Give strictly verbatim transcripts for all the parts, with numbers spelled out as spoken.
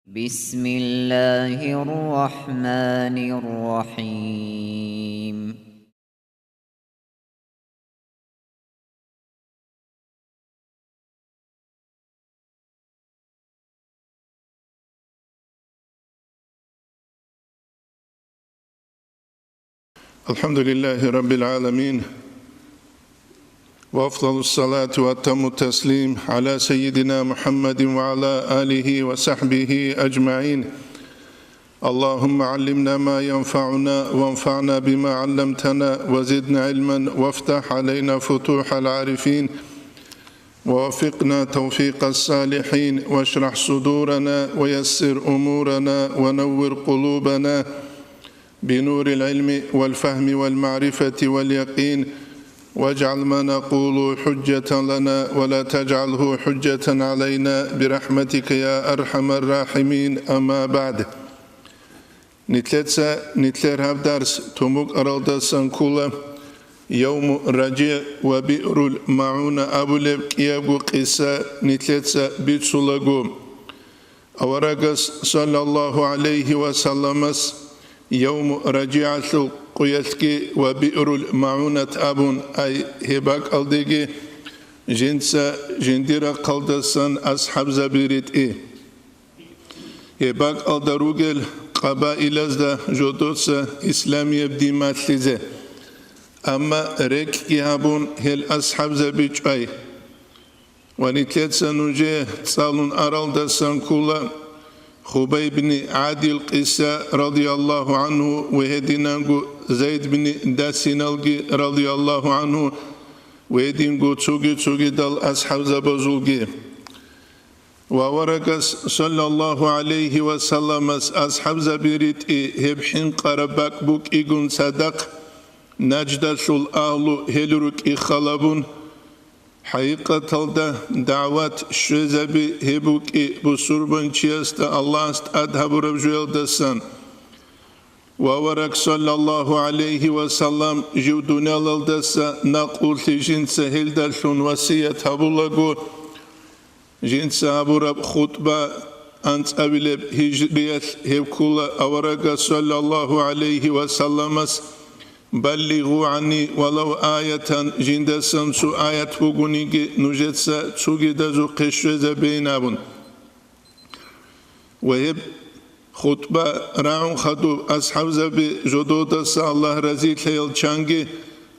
بسم الله الرحمن الرحيم. الحمد لله رب العالمين، وأفضل الصلاة وأتم التسليم على سيدنا محمد وعلى آله وصحبه أجمعين. اللهم علمنا ما ينفعنا وانفعنا بما علمتنا وزدنا علما وافتح علينا فتوح العارفين ووفقنا توفيق الصالحين واشرح صدورنا ويسر أمورنا ونور قلوبنا بنور العلم والفهم والمعرفة واليقين، واجعل ما نقول حجة لنا ولا تجعله حجة علينا برحمتك يا أرحم الراحمين. أما بعد. Нилъеца нилъер гьаб дарс тумукъаралдасан ккола Явму РажигӀ ва Биърул МагӀуна абулеб кӀиябго къиса нилъеца бицулаго. Аварагас, саллаллагьу гӀалайгьи ва салламас, Явму РажигӀалъул къуялъги ва Биърул МагӀунат абун, ай гьеб бакӀалдеги жинца жиндир рахъалдасан асхӀабзаби ритӀи. Гьеб бакӀалда ругел къабаилазда жодоца исламияб дин малъизе. Амма рекӀкӀги гьабун гьел асхӀабзаби чӀвай. Ва нилъеца нужее цӀалун аралдасан ккола Хубайб ибни ГӀадил къиса, радияллагьу гӀангьу, ва гьединанго Зайд ибни Дасиналги, радияллагьу гӀангьу, ва гьединго цоги-цогидал асхӀабзабазулги. Ва аварагас, саллаллагьу гӀалайгьи ва салламас, асхӀабзаби ритӀи гьеб хӀинкъараб бакӀ букӀигун цадахъ, Наждалъул агьлу гьел рукӀин халабун, хӀакъикъаталда дагӀват щвезаби гьеб букӀи бусурбанчиясда Аллагьас тӀад гьабураб жоялдасан. Ва авараг, саллаллагьу гӀалайгьи ва саллам, жив дуниялалдаса накъулъи жинца гьелдалъун васият гьабулаго, жинца гьабураб хутӀба анцӀабилеб гьижриялъ гьеб ккола аварагас, саллаллагьу гӀалайгьи ва салламас: «Баллигъу гӀанни валав аятан», жиндасан цо аят бугониги, нужеца цогидазухъе щвезабейин абун. Ва гьеб хутӀба рагӀун хадуб асхӀабзаби жододаса, Аллагь разилъаял чанги,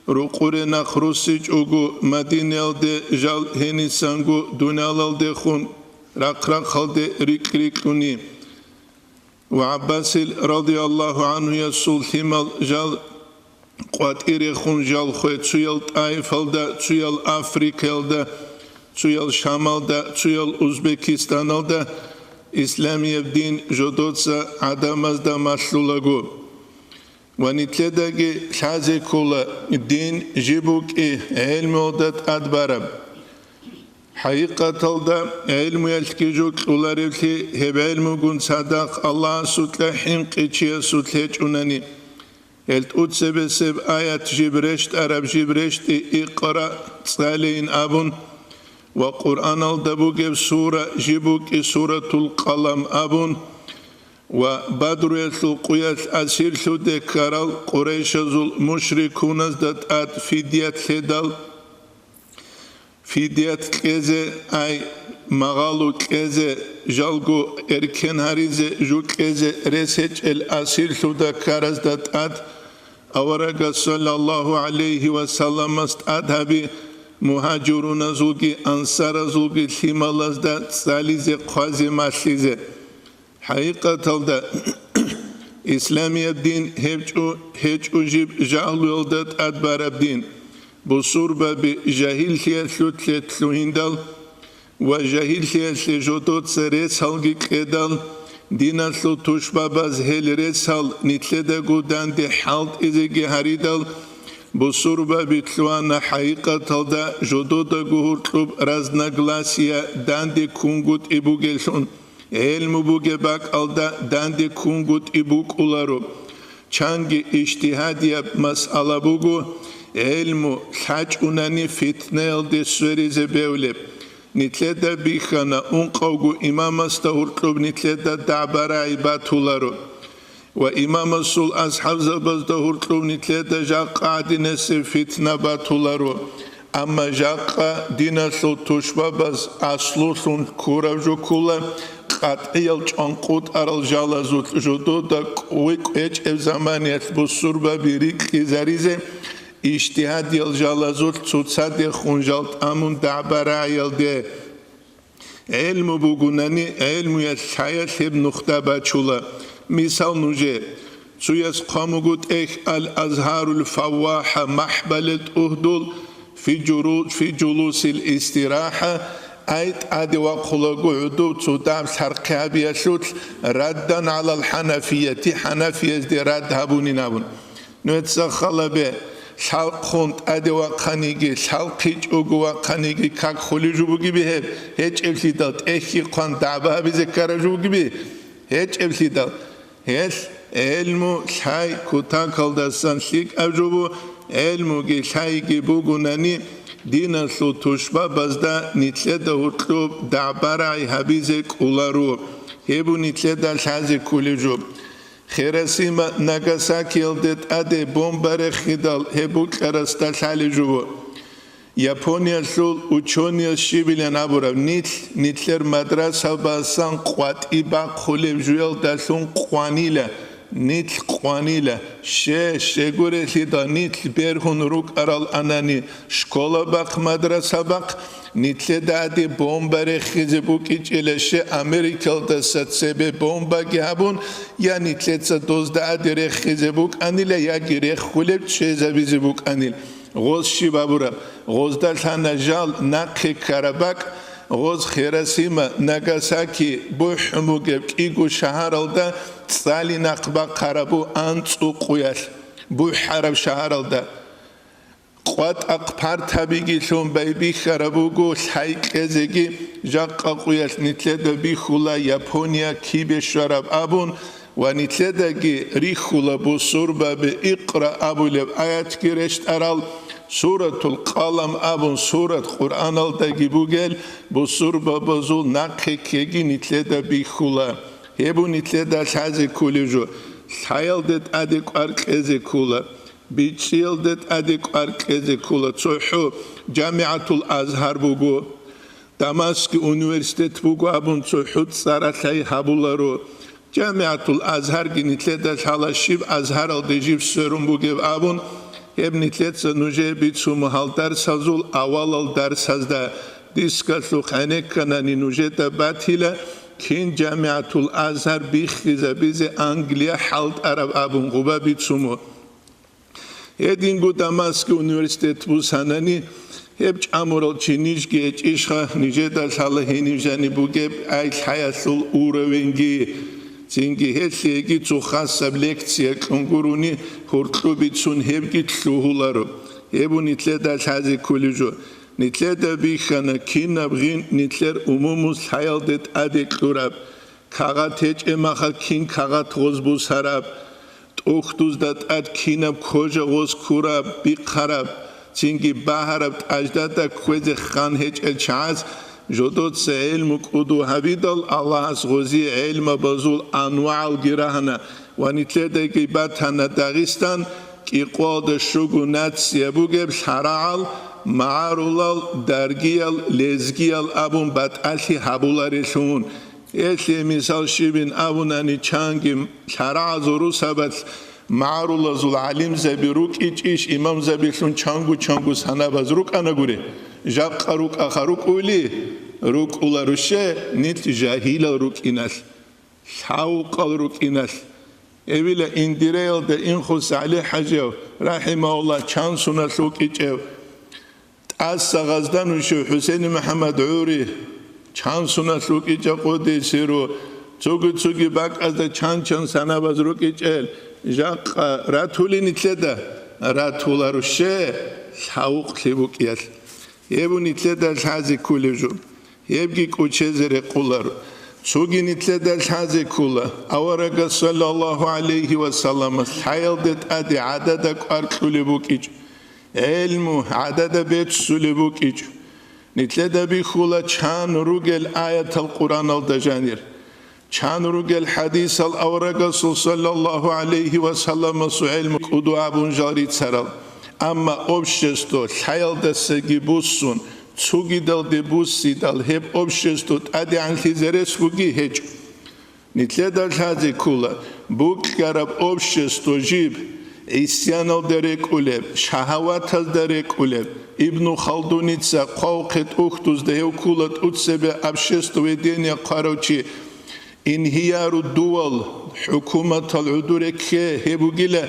рукъуре нахъ руссичӀого, Мадинаялде жал гьенисанго дуниялалдехун рахъ-рахъалде рикь-рикьуни. Ва ГӀаббасил, радияллагьу гӀангьуясул, лъимал жал къватӀирехун жал хве цуял ТӀаифалда, цуял Африкаялда, цуял Шамалда, цуял Узбекистаналда исламияб дин жодоца гӀадамазда малъулаго. Ва нилъедаги лъазе ккола дин жиб букӀи гӀелмуялда тӀад бараб. ХӀакъикъаталда гӀелмуялъги жо кьоларевлъи, гьеб гӀелмугун цадахъ Аллагьасукьа хӀинкъичиясулъ гьечӀунани, гьел тӀуцебесеб аят жиб рещтӀараб жиб рещтӀи, «Икъра», цӀалейин абун, ва Къуръаналда бугеб сура жиб букӀи Суратул Къалам абун, ва Бадруялъул къуялъ асирлъуде ккарал къурайшазул мушрикуназда тӀад фидият лъедал, фидият кьезе, ай, магъалу кьезе, жалго эркен гьаризе жо кьезе рес гьечӀел асирлъуда ккаразда тӀад, аварагас, саллаллагьу гӀалайгьи ва салламас, тӀад гьаби мугьажируназулги ансаразулги лъималазда цӀализе хъвазе малъизе. ХӀакъикъаталда, исламияб дин гьеб чӀу-, гьечӀо жиб жагьлуялда тӀад бараб дин, бусурбаби жагьиллъиялъулъе лъугьиндал ва жагьиллъиялъе жодоца ресалги кьедал, диналъул тушбабаз гьел ресал нилъедаго данде хӀалтӀизеги гьаридал, бусурбаби лъугьана хӀакъикъаталда жододаго гьоркьоб разногласия данде ккунгутӀи бугелъун. ГӀелму бугеб бакӀалда данде ккунгутӀи букӀуларо. Чанги ижтигьадияб масъала буго, гӀелму лъачӀунани фитнаялде сверизе бевлеб. Нилъеда бихьана, ункъавго имамасда гьоркьоб нилъеда дагӀба-рагӀи батуларо. Ва имамасул асхӀабзабазда гьоркьоб нилъеда жакъа гӀадинасеб фитна батуларо. Амма жакъа диналъул тушбабаз аслулъун ккураб жо ккола, къатӀиял чӀванкъутӀарал жалазулъ жодода кӀве-, кӀвечӀеб заманиялъ бусурбаби рикьизаризе, ижтигьадиял жалазулъ цоцадехун жал тӀамун дагӀба-рагӀиялде. ГӀелму бугунани, гӀелмуялъ лъаялъ гьеб нухда бачула. Мисал, нужее цуяс хъван буго тӀехь Ал-Азгьарул Фаввахьа махӀбалел тӀугьдул, фи журу-, фи жулусил истирахӀа, ай тӀаде вахъулаго гӀодов цо дагьаб лъархъи гьабиялъулъ, раддан гӀалал хӀанафияти, хӀанафиязде рад гьабунин абун. Нужеца халабе, лъалхъун тӀаде вахъаниги, лъалхъичӀого вахъаниги как хулеб жо бугеби гьеб? ГьечӀеблъидал, тӀехьги хъван дагӀба гьабизе ккараб жо бугеби? ГьечӀеблъидал. Гьелъ гӀелму лъай кутакалдасан лъикӀаб жо бу, гӀелмуги лъайги бугунани, диналъул тушбабазда нилъеда гьоркьоб дагӀба-рагӀи гьабизе кӀоларо, гьеб бу нилъеда лъазе кколеб жо. Хиросима, Нагасакиялде тӀаде бомба рехидал гьеб букӀарасда лъалеб жо бу. Япониялъул учёнияс щибилан абураб, нилъ, нилъер мадрасабасан къватӀи бахъулеб жуялдалъун къванила, нилъ къванила, ще, щегурелъидал нилъ бергьун рукӀарал анани, школа бахъ, мадраса бахъ, нилъеда гьаде бомба рехизе букӀичӀила, ще Америкалдаса цебе бомбаги гьабун, я нилъеца дозда гьаде рехизе букӀанила, яги рехулеб чӀезабизе букӀанил. Гъоз щиб абураб? Гъозда лъана жал нахъе ккараб бакӀ, гъоз Хиросима, Нагасаки бухӀун бугеб кӀиго шагьаралда цӀали нахъ бахъараб бу анцӀу къуялъ бухӀараб шагьаралда. КъватӀахъ партабиги лъун байбихьараб буго, лъай кьезеги жакъа къуялъ нилъеда бихьула Япония кибе щвараб абун, ва нилъедаги рихьула бусурбаби Икъра абулеб аятги рещтӀарал, Суратул Къалам абун сурат Къуръаналдаги бугел, бусурбабазул нахъе ккеги нилъеда бихьула. Гьеб бу нилъеда лъазе кколеб жо, лъаялде тӀаде кӀвар кьезе ккола. БичӀчӀиялде тӀаде кӀвар кьезе ккола. ЦохӀо ЖамигӀатул Азгьар буго, Дамаскги университет буго абун цохӀо цӀар-лъай гьабуларо. ЖамигӀатул Азгьарги нилъеда лъала, щиб Азгьаралде жиб сверун бугеб абун, гьеб нилъеца нужее бицун мугьал дарсазул авалал дарсазда. Дискалъухъ гӀенекканани нужеда батила, кин ЖамигӀатул Азгьар биххизабизе Англия хӀалтӀараб абун гъуба бицун мугь. Гьединго Дамаскги университет бусанани, гьеб чӀамурал чи нижги гьечӀищха, нижеда лъала гьенив жаниб бугеб ай лъаялъул уровеньги. Цинги гьелъиеги цо хасаб лекция кьун гурони гьоркьоб бицун гьебги лъугьуларо. Гьеб бу нилъеда лъазе кколеб жо. Нилъеда бихьана, кинаб гъин нилъер умумуз лъаялде тӀаде кьураб. Кагъат гьечӀеб махал кин кагъат гъоз бусараб, тӀухьдузда тӀад кинаб кожа гъоз ккураб, бихъараб, цинги багьараб тӀаждада кквезе хан гьечӀел чагӀаз жодоца гӀелму кӀуду гьабидал, Аллагьас гъозие гӀелмабазул анвагӀалги рагьана ва нилъедаги батана Дагъистан, кӀикъоялда щуго нация бугеб лъарагӀал, магӀарулал, даргиял, лезгиял абун батӀалъи гьабуларелъун. Гьелъие мисал щибин абунани, чанги лъарагӀазул русабалъ магӀарулазул гӀалимзаби рукӀичӀищ, имамзабилъун чанго-чанго санабаз рукӀана гури. Жакъа рукӀаха рукӀули, рукӀуларуще, нилъ жагьилал рукӀиналъ, лъавукъал рукӀиналъ. Эвила Индиреялда Инхус ГӀали-хӀажияв, рахӀимагьуллагь, чан суналъ вукӀичӀев. ТӀаса гъазда нушев ХӀусейн МухӀаммад гӀури, чан суналъ вукӀичӀа къудейсиру, цуги-цуги бакӀазда чан-чан санабаз рукӀичӀел, жакъа ратули нилъеда? Ратуларуще, лъавукълъи букӀиялъ. Гьеб бу нилъеда лъазе кколеб жо. Гьебги кӀучезе рекъолар. Цоги нилъеда лъазе ккола, аварагас, саллаллагьу гӀалайгьи ва саллам, лъаялде тӀаде гӀадада кӀвар кьулеб букӀичӀ. ГӀелму гӀадада беццулеб букӀичӀ. Нилъеда бихьула чан ругел аятал Къуръаналда жанир, чан ругел хӀадисал аварагасул саллаллагьу гӀалайгьи ва салламасул гӀелму кӀуду абун жал рицарал. Амма общество лъаялдасаги буссун, цугидалде буссидал, гьеб общество тӀадегӀанлъизе рес буги гьечӀо. Нилъеда лъазе ккола, букьараб общество жиб, гӀисяналда рекӀулеб, шагьаватазда рекӀулеб. Ибну Халдуница хъвалхъе тӀухьдузда гьев ккола тӀуцебе обществоведение хъварав чи. Инхияру дувал, хӀукуматал гӀодор рекке гьеб бугила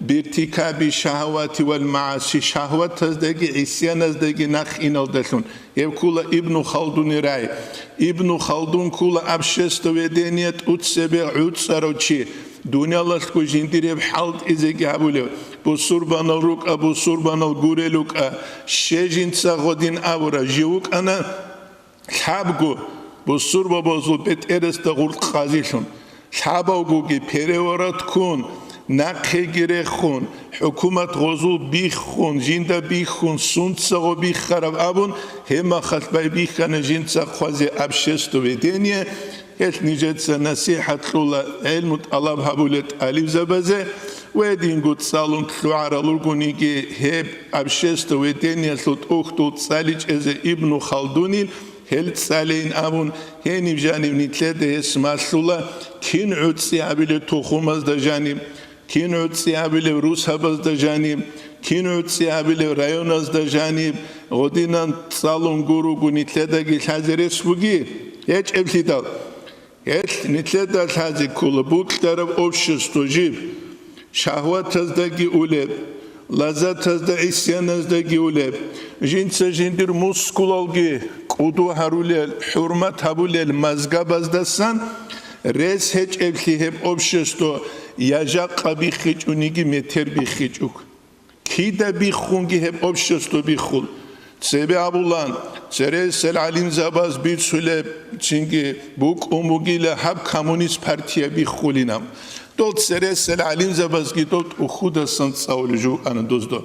биртикаби шагьавати вал мааси, шагьватаздаги гӀисяназдаги нахъ иналдалъун. Гьеб ккола Ибну Халдунил рай. Ибну Халдун ккола обществоведение тӀуцебе гӀуцӀарав чи, дуниялалъго жиндир гьеб хӀалтӀизеги гьабулев, бусурбанал рукӀа, бусурбанал гурел рукӀа, ще жинца гъодин абура, жив вукӀана лъабго бусурбабазул бетӀерасда гъуркь къазилъун. Лъабавгоги переворот ккун, нахъеги рехун, хӀукумат гъозул биххун, жинда биххун, сунцагъо биххараб абун, гьеб махалъ байбихьана жинца хъвазе обществоведение, гьелъ нижеца насихӀат кьула гӀелму тӀалаб гьабулел тӀалибзабазе, ва гьединго цӀалун лъугӀарал ругониги гьеб обществоведениялъул тӀухьдул цӀаличӀезе Ибну Халдунил гьел цӀалейин абун, гьениб жаниб нилъеда гьес малъула, кин гӀуцӀи абилеб тухумазда жаниб, кин гӀуцӀи абилеб русабазда жаниб, кин гӀуцӀи абилеб районазда жаниб, гъодинан цӀалун гуруго нилъедаги лъазе рес буги, гьечӀеблъидал. Гьелъ нилъеда лъазе ккола букьараб общество жиб, шагьватаздаги улеб, лаззатазда гӀисяназдаги улеб, жинца жиндир мускулалги кӀуду гьарулел, хӀурмат гьабулел мазгабаздасан рес гьечӀеблъи гьеб общество я жакъа биххичӀониги метер биххичӀого. Кида биххунги гьеб общество биххул. Цебе абулан, цересел гӀалимзабаз бицулеб цинги букӀун бугила гьаб коммунист партия биххулинаб. Дол цересел гӀалимзабазги дол тӀухьдасан цӀалулел жо букӀана дозда.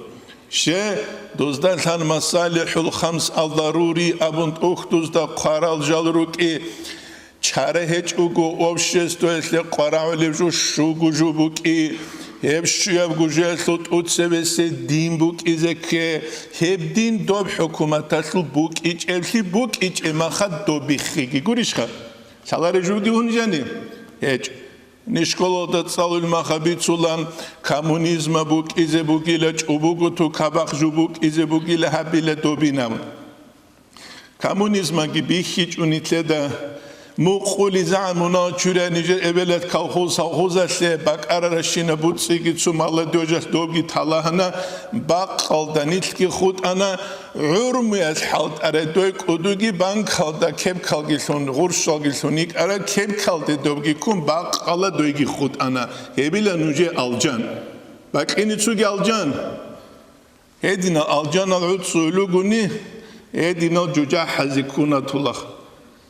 Ще, дозда лъан масалихӀул хамс алдарури абун тӀухьдузда хъварал жал рукӀи, чара гьечӀого обществоялъе къварагӀулеб жо щуго жо букӀи, гьеб щуябго жоялъул тӀуцебесеб дин букӀизе кке, гьеб дин доб хӀукуматалъул букӀичӀеблъи букӀичӀеб махалъ доб биххиги гурищха? Лъалареб жоги гьунжани? ГьечӀо. Ниж школалда цӀалулеб махалъ бицулан, коммунизма букӀизе бугила чӀобого ту кабахъ жо букӀизе бугила гьабила добинаб. Коммунизмаги бихьичӀо нилъеда. Мукъули загӀмуна чурай нижер эбелалъ колхоз-совхозалъе бакӀараращина буцӀцӀиги цо молодёжалъ добги талагьана, бакъалда нилъги хутӀана, гӀурмуялъ хӀалтӀарай дой кӀудуги банкалда кепкалги лъун, гъурщалги лъун йикӀарай кепкалде добги ккун бакъала дойги хутӀана. Гьебила нужее алжан. Бакъине цоги алжан. Гьединал алжанал гӀуцӀцӀуй лугони, гьединал жужахӀазе ккуна тулах.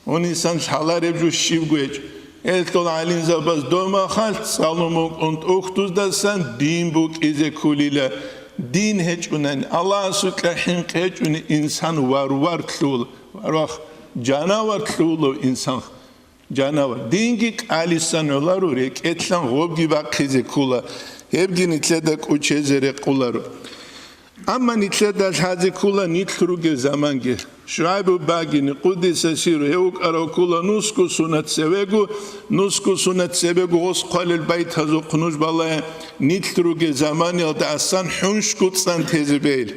Гьунисан лъалареб жо щибго гьечӀ. Гьелъул гӀалимзабаз домахалъ цӀалун букӀун тӀухьдуздасан дин букӀизе кколила. Дин гьечӀунани, Аллагьасукьа хӀинкъи гьечӀуни, инсан варвар лъугьула, варвах, жанавар лъугьулав инсан. Жанавар. Динги кӀалисан гӀоларо, рекӀелъан гъобги бахъизе ккола, гьебги нилъеда кӀочезе рекъоларо. Амма нилъеда лъазе ккола нилъ ругел заманги. ШугӀайбу багини, къуддиса сирругьу, гьев вукӀарав ккола нусго сунат цевего, нусго сунат цебего гъос хъвалел байтазухъ нуж балагье, нилъ ругел заманиялда асан хӀуншго цӀан тезе бегьил.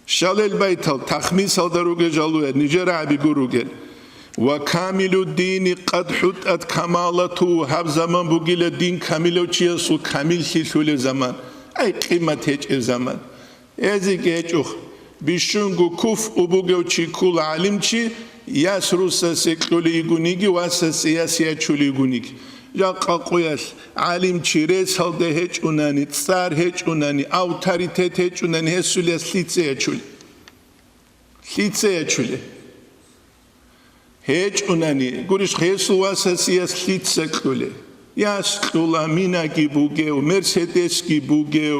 Щалел байтал, тахмисалда ругел жалуя, нижер гӀаби гуругел. «Ва камилу дини къад хӀутӀат камалату», гьаб заман бугила дин камилав чиясул камиллъи лъулев заман, ай къимат гьечӀев заман. Эзиги гьечӀухъ, бищунго куф убугев чи ккула гӀалимчи, яс русасе кьулей йигониги, васасе яс ячулей йигониги. Жакъа къуялъ гӀалимчи ресалда гьечӀунани, цӀар гьечӀунани, авторитет гьечӀунани, гьесул яс лъица ячулей? Лъица ячулей? ГьечӀунани, гурищ, гьесул васасе яс лъица кьулей? Яс кьула, минаги бугев, мерседесги бугев,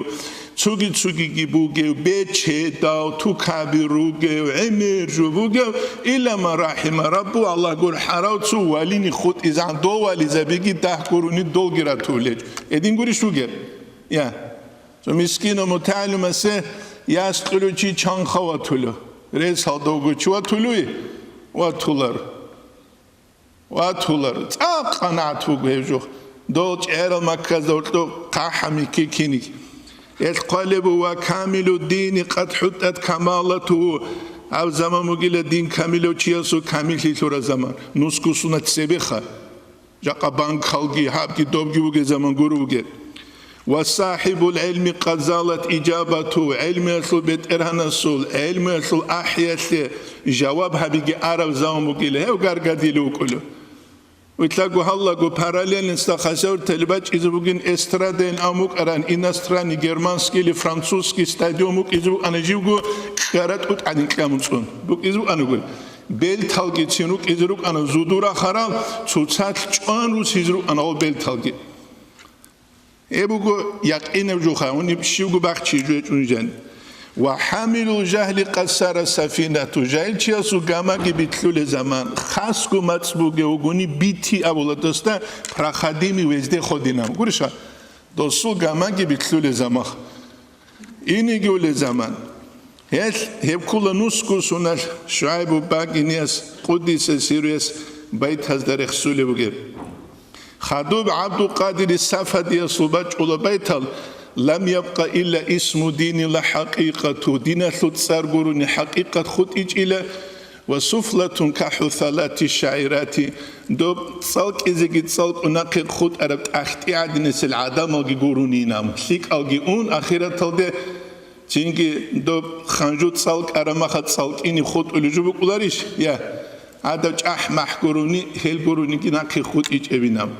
цуги-цугиги бугев, бечедав, тукаби ругев, гӀемер жо бугев, илла ман рахӀима раббу, Аллагь гур хӀарав цо валини хутӀизан, дов вализабиги дагь гурони долги ратулел. Гьедин гурищ вугеб? Я. Цо мискина мутагӀалимасе яс кьулев чи чанха ватулев. Рес гьалдавго чи ватулев? Ватулар. Ватулар. ЦӀакъ къанагӀат вуго гьев жо. Дол чӀерал Макказда гьоркьоб хъахӀа микки киниг. Гьел хъвалеб буго: «Ва камилу дини къад хӀутӀат камалатугьу». Гьаб заман бугила дин камилав чиясул камиллъи лъураб заман. Нусго сунат цебеха. Жакъа банкалги, гьабги добги бугеб заман гуро бугеб. «Ва сахибул гӀилми къад залат ижабату», гӀилмуялъул бетӀергьанасул, гӀилмуялъул ахӀиялъе жаваб гьабиги араб заман бугила, гьев гаргадилев вукӀулев. Вилъаго гьаллаго параллельностьда хасавуртали бачӀизе бугин эстрадайин ам букӀаран, иностранный, германский или французский стадион букӀизе букӀана живго ккара тӀутӀ гӀадин кьамуцӀун. БукӀизе букӀанаго. Белталгицин рукӀизе рукӀана зудур рахарал, цоцалъ чӀван русизе рукӀана гъол белталги. Гьеб буго якъинаб жуха, гьуниб щивго бахчи жугьечӀун жан. «Ва хӀамилул жагьли къад сара сафинату», жагьилчиясул гамаги битлъулел заман, хасго мацӀ бугев вугони бити абула досда, «проходимый везде ходинам». Гуриша, досул гамаги битлъулел заман. Инеги улел заман. Гьелъ гьеб ккула нусго суналъ ШугӀайбу Багинияс къуддиса сирругьу байтазда рехсулеб бугеб. Хадуб ГӀабдулкъадири Сафадиясул бачӀула байтал: «Лам ябкъа илла исму дини ла хӀакъикъату», диналъул цӀар гурони хӀакъикъат хутӀичӀила, «ва суфлатун ка хӀусалати шагӀирати», доб цӀалкӀизеги цӀалкӀун нахъе хутӀараб тӀахьтӀи гӀадинасел гӀадамалги гуронинан, лъикӀалги ун ахираталде, цинги доб ханжу цӀалкӀараб махал цӀалкӀине хутӀулеб жо букӀуларищ? Я, гьадаб чӀахӀ-махӀ гурони, гьел гурониги нахъе хутӀичӀебинан.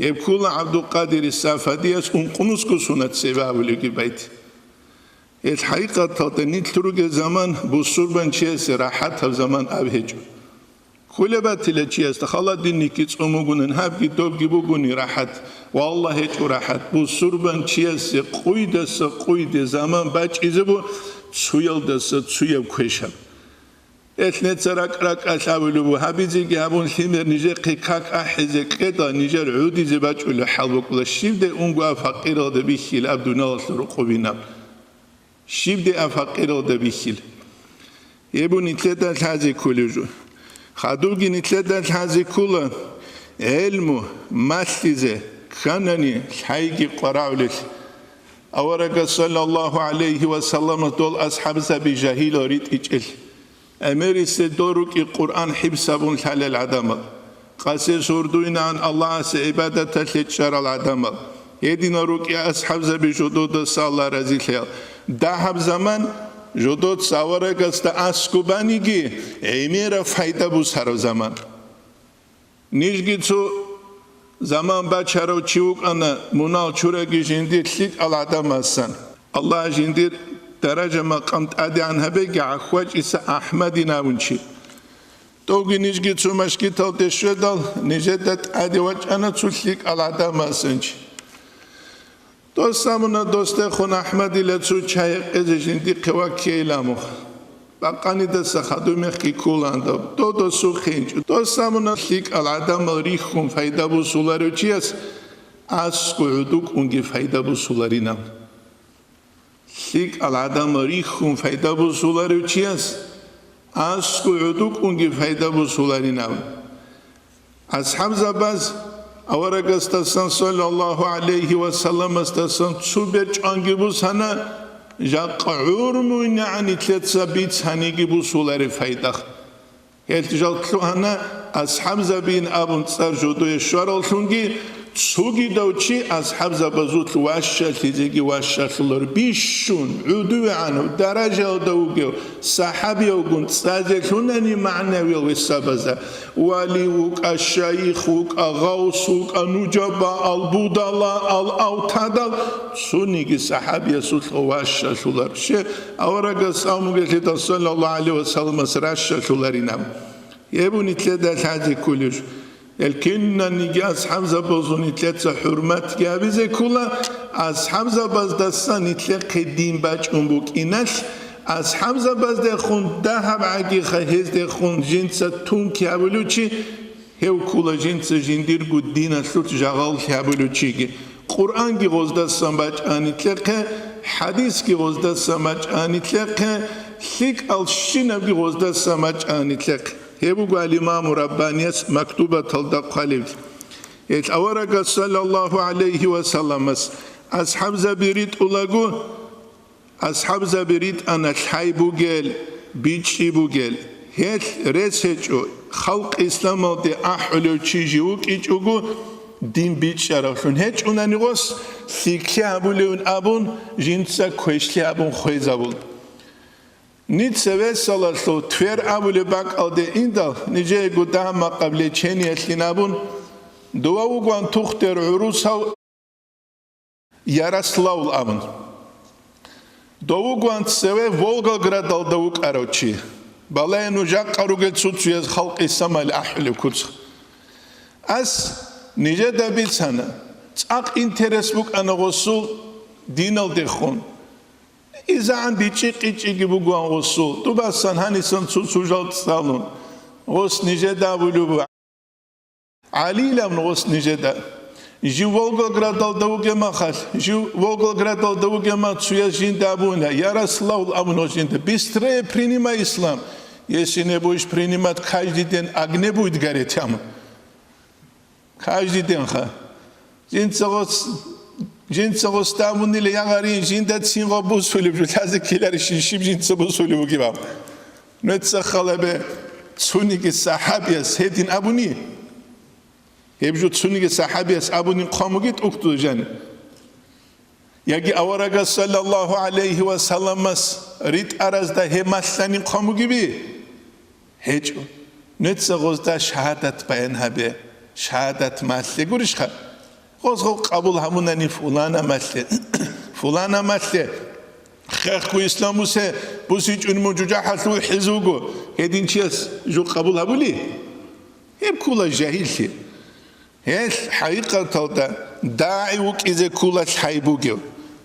Гьеб ккула ГӀабдулкъадири Сафадияс ункънусго сунат цебе абулебги байт. Гьел хӀакъикъаталда нилъ ругел заман бусурбанчиясе рахӀатаб заман аб гьечӀо. Кколеб батила чиясда, хала динниги цӀун бугонан, гьабги добги бугони рахӀат, валлагь, гьечӀо рахӀат. Бусурбанчиясе къуйдаса къуйде заман бачӀизе бу цуялдаса цуяб квешаб. Эл неца ракӀ-ракӀалъ абулеб бу, гьабизеги гьабун, лъимер нижехъе как ахӀизе кьеда, нижер гӀудизе бачӀулеб хӀал букӀула, щибде унго а факъиралда бихьила аб дуниялалъул рукъубинаб. Щибде а факъиралда бихьила. Гьеб бу нилъеда лъазе кколеб жо. Хадубги нилъеда лъазе ккола, гӀелму малъизе кканани лъайги къварагӀулел. Аварагас саллаллагьу гӀалайгьи ва саллам дол асхӀабзаби жагьилал ритӀичӀел. ГӀемерисел дол рукӀи Къуръан хӀибсабун лъалел гӀадамал. Къасес гьурдуйнан Аллагьасе гӀибадаталъе чӀарал гӀадамал. Гьединал рукӀи асхӀабзаби жододаса Аллагь разилъаял. Дагьаб заман жодоца аварагасда аскӀуб баниги, гӀемераб пайда бусараб заман. Нижги цо заман бачарав чи вукӀана, мунагь чураги жиндир лъикӀал гӀадамасан. Аллагь жиндир даража-макъам тӀадегӀан гьабеги, ГӀахьвачӀиса АхӀмадин абун чи. Товги нижги цо машгиталде щведал, нижеда тӀаде вачӀана цо лъикӀал гӀадамасан чи. Дос абуна, досдехун АхӀмадила цо чай гьекъезе жиндихъе ваккейила мух. Бакъанидаса хадуб мехги кколаан доб. Додо сухинчӀо. Дос абуна, лъикӀал гӀадамал рихьун пайда бусуларев чияс аскӀо гӀудукӀунги пайда бусуларинан. ЛъикӀал гӀадамал рихьун пайда бусуларев чияс аскӀо гӀудукӀунги пайда бусуларинан. АсхӀабзабаз аварагасдасан, саллаллагьу гӀалайгьи ва салламасдасан, цо берчӀанги бусана, жакъа гӀурмуйнигӀан нилъеца бицаниги бусулареб пайдах. Гьел жал лъугьана, асхӀабзабиин абун цӀар жодое щвараллъунги, цогидав чи асхӀабзабазулъ ващалъизеги ващалъулар, бищун, гӀудувегӀанав, даражаялда вугев, сахӀабиявгун цӀазе лъунани магӀнавиял весабазда, вали вукӀа, шайих вукӀа, гъавс вукӀа, нужаба ал, будала ал, автадал, цониги сахӀабиясулъ ващалъулар. Ще аварагас амугелъидал саллаллагьу гӀалайгьи ва салламас ращалъуларинаб. Гьеб бу нилъеда лъазе кколеб жо. Гьел кинаниги асхӀабзабазул нилъеца хӀурматги гьабизе ккола, асхӀабзабаздасан нилъехъе дин бачӀун букӀиналъ, асхӀабзабаздехун дагьаб гӀагиха гьездехун жинца тунки гьабулев чи, гьев ккола жинца жиндирго диналъулъ жагъаллъи гьабулев чиги. Къуръанги гъоздасан бачӀа нилъехъе, хӀадисги гъоздасан бачӀа нилъехъе, лъикӀал щинабги гъоздасан бачӀа нилъехъе. Гьеб буго ал-Имаму Раббанияс мактубаталда хъвалеб. Гьел аварагас саллаллагьу гӀалайгьи ва салламас асхӀабзаби ритӀулаго, асхӀабзаби ритӀана лъай бугел, бичӀчӀи бугел. Гьелъ рес гьечӀо, халкъ исламалде ахӀулев чи жив вукӀичӀого, дин бичӀчӀаравлъун гьечӀунани гъос, лъикӀлъи гьабулевин абун, жинца квешлъи абун хвезабун. Ница весалалъув Твер абулеб бакӀалде индал, нижеего дагьаб-макъаб лечениялъин абун, дова вугоан тухтер гӀурусав Ярославл абун. Дов вугоан цеве Волгоградалда вукӀарав чи. Балагье, нуж жакъа ругел цо-цояз халкъ исламалде ахӀулеб куц. Ас нижеда бицана, цӀакъ интерес букӀана гъосул диналдехун. ИзегӀан дичӀи-къичӀиги бугоан гъосул. Дубасан гьанисан цо-цо жал цӀалун. Гъос нижеда абулеб буго, гӀалилаб гъос нижеда. Жив Волгоградалда вугеб махалъ, жив Волгоградалда вугеб мах цояз жинда абуна, Ярославл абун гъос жинда, быстрее принимай ислам. Если не будешь принимать, каждый день огне будет гореть, ама. Каждый день ха. Жинца гъос, жинца гъос дамунила ягъарин, жинда цин гъо бусулеб жо, лъазе ккеларищин щиб жинца бусулеб бугеб аб. Нуца халабе цуниги сахӀабияс гьедин абуни? Гьеб жо цуниги сахӀабияс абуни хъван буги тӀухьдул жани? Яги аварагас саллаллагьу гӀалайгьи ва салламас ритӀаразда гьеб малъани хъван бугеби? ГьечӀо. Нуца гъозда шагьадат баян гьабе, шагьадат малъе гурищха? Гъоз гъов къабул гьабунани фулана малъе, фулана малъе. Хехго ислам бусе, бусичӀун мун жужахӀалъув хӀиз вуго, гьедин чияс жо къабул гьабули? Гьеб ккола жагьиллъи. Гьелъ хӀакъикъаталда дагӀи вукӀизе ккола лъай бугев.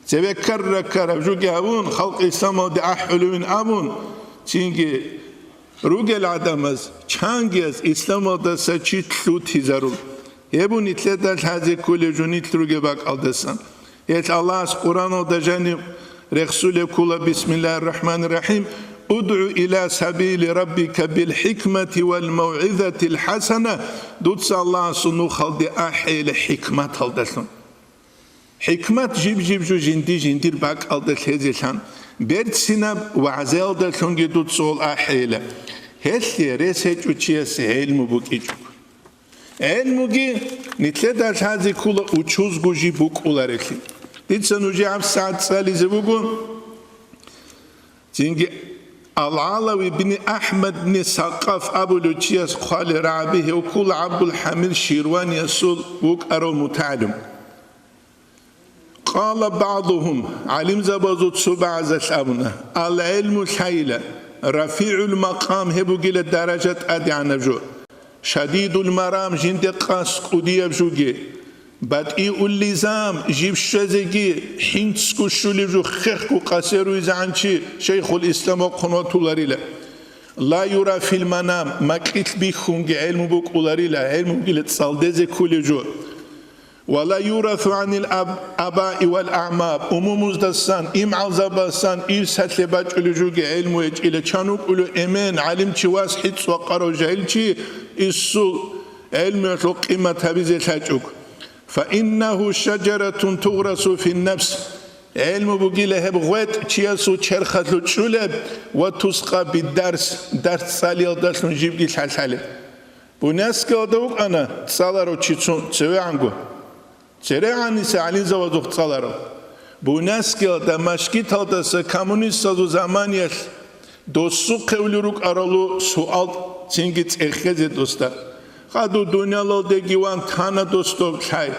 Цеве ккара-ккараб жуги гьавун, халкъ исламалде ахӀулевин абун, цинги ругел гӀадамаз чангияз исламалдаса чи лъутизарул. Гьеб нилъеда лъазе кколеб жо нилъ ругеб бакӀалдасан. Гьелъ Аллагьас Къуръаналда жаниб рехсулеб ккола: «Бисмиллагьир рахӀманир рахӀим. УдгӀу иля сабили раббика бил хӀикмати вал мавгӀизатил хӀасана». Дуца Аллагьасул нухалде ахӀейила хӀикматалдалъун. ХӀикмат жиб-жиб жо жинди-жиндир бакӀалда лъезелъан, берцинаб вагӀзаялдалъунги дуца гьел ахӀейила. Гьелъие рес гьечӀо чиясе гӀелму букӀичӀого. ГӀелмуги нилъеда лъазе ккола учузго жиб букӀуларелъи. Дица нужее гьабсагӀат цӀализе буго. Цинги Ал-ГӀалави бни АхӀмад бни Сакъаф абулев чияс хъвалел рагӀаби, гьев ккола ГӀабдулхӀамид Ширваниясул вукӀарав мутагӀалим. Къала багӀдугьум, гӀалимзабазул цо багӀазалъ абуна: «Ал-гӀилму лъайила, рафигӀул макъам, гьеб бугила даража тӀадегӀанаб жо, шадидул марам, жинде къасд кӀудияб жуги, батӀиул лизам, жиб щвезеги, хӀинцго щулеб жо, хехго къасеруйзегӀан чи шайхул ислам вахъун ватуларила. Ла юра фил манам, макьилъ бихьунги гӀелму букӀуларила, гӀелму бугила цӀалдезе ккулеб жо». «Ва ла юрасу гӀанил аб-, абаи вал агӀмам», умумуздасан, имгӀалзабасан ирсалъе бачӀулеб жуги гӀелму гьечӀила, чан вукӀулев эмен, гӀалимчи, вас, хӀицӀ вакъарав жагьилчи, исул гӀелмуялъул къимат гьабизе лъачӀого. «Фа иннагьу шаджаратун тугърасу фин нафс», гӀелму бугила гьеб гъветӀ чиясул черхалъув чӀулеб ва тускъа биддарс, дарс цӀалиялдалъун жибги лъалъалеб. Буняскиялда вукӀана цӀаларав чи цо-, цевегӀанго. ЦерегӀаниса гӀалимзабазухъ цӀаларав. Буняскиялда машгиталдаса коммунистазул заманиялъ досухъе улел рукӀаралу суал цинги цӀехезе досда. Хадув дуниялалдеги ван тана дос доб лъай.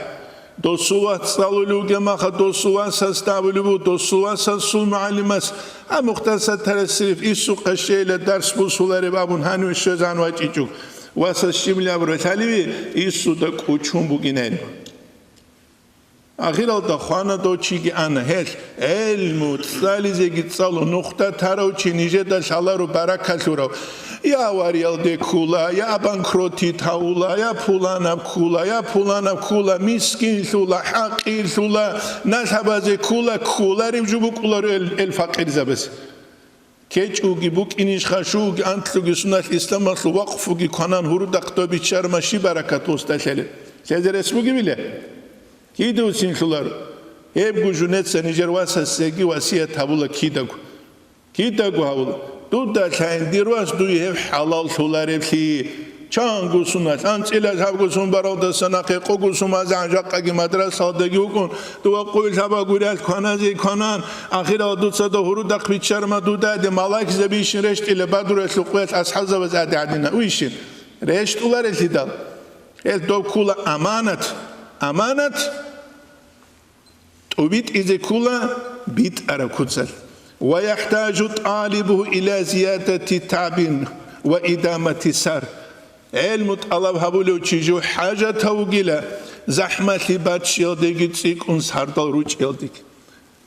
Досул вас цӀалулев вугеб маха, досул васасда абулеб буго, досул васасул мугӀалимас, а, Мухтар Саттарасиев, исухъе щейила дарс бусулареб абун гьаниве щвезан вачӀичӀо. Васас щибли абураб лъаливи, инсуда кӀучун бугин гӀелму. Ахиралда хвана дов чиги ана, гьелъ гӀелму цӀализеги цӀалу, нухда тарав чи нижеда лъаларо баракалъурав. Я авариялде ккула, я банкротит гьавула, я пуланаб ккула, я пуланаб ккула, мискинлъула, хӀакъирлъула, налъабазе ккула, кколарев жо букӀуларо эл, эл факъирзабаз. КечӀуги букӀинищха, щуги анлъуги суналъ исламалъул вакъфуги кванан гьурудахъ доб биччарма щиб баракат гъусда лъелеб? Лъезе рес бугебила? Кида уцинлъуларо? Гьебго жунеца нижер васасеги васият гьабула кидаго. Кидаго гьабула. Дуда лъайин, дир вас, дуе гьеб хӀалаллъулареблъи. Чанго суналъ, анцӀила лъабго сун баралдаса нахъе къого сумазегӀан жакъаги мадрасалдаги вукӀун, дова къуй лъабагурал кваназе кванан, ахирал дуца дов гьурудахъ биччарма дуда гьаде малаикзабийищин рещтӀила бадуралъул къуялъ асхӀабзабаз гьаде гьадина уйищин? РещтӀуларелъидал. Гьел дов ккула аманат. Аманат. ТӀубитӀизе ккула битӀараб куцалъ. Ва яхӀтажу тӀалибугьу иля зиядати табин ва идамати сар. ГӀелму тӀалаб гьабулев чи жо хӀажатав вугила, захӀмалъи баччиялдеги цӀикӀкӀун сардал ручӀиялдеги.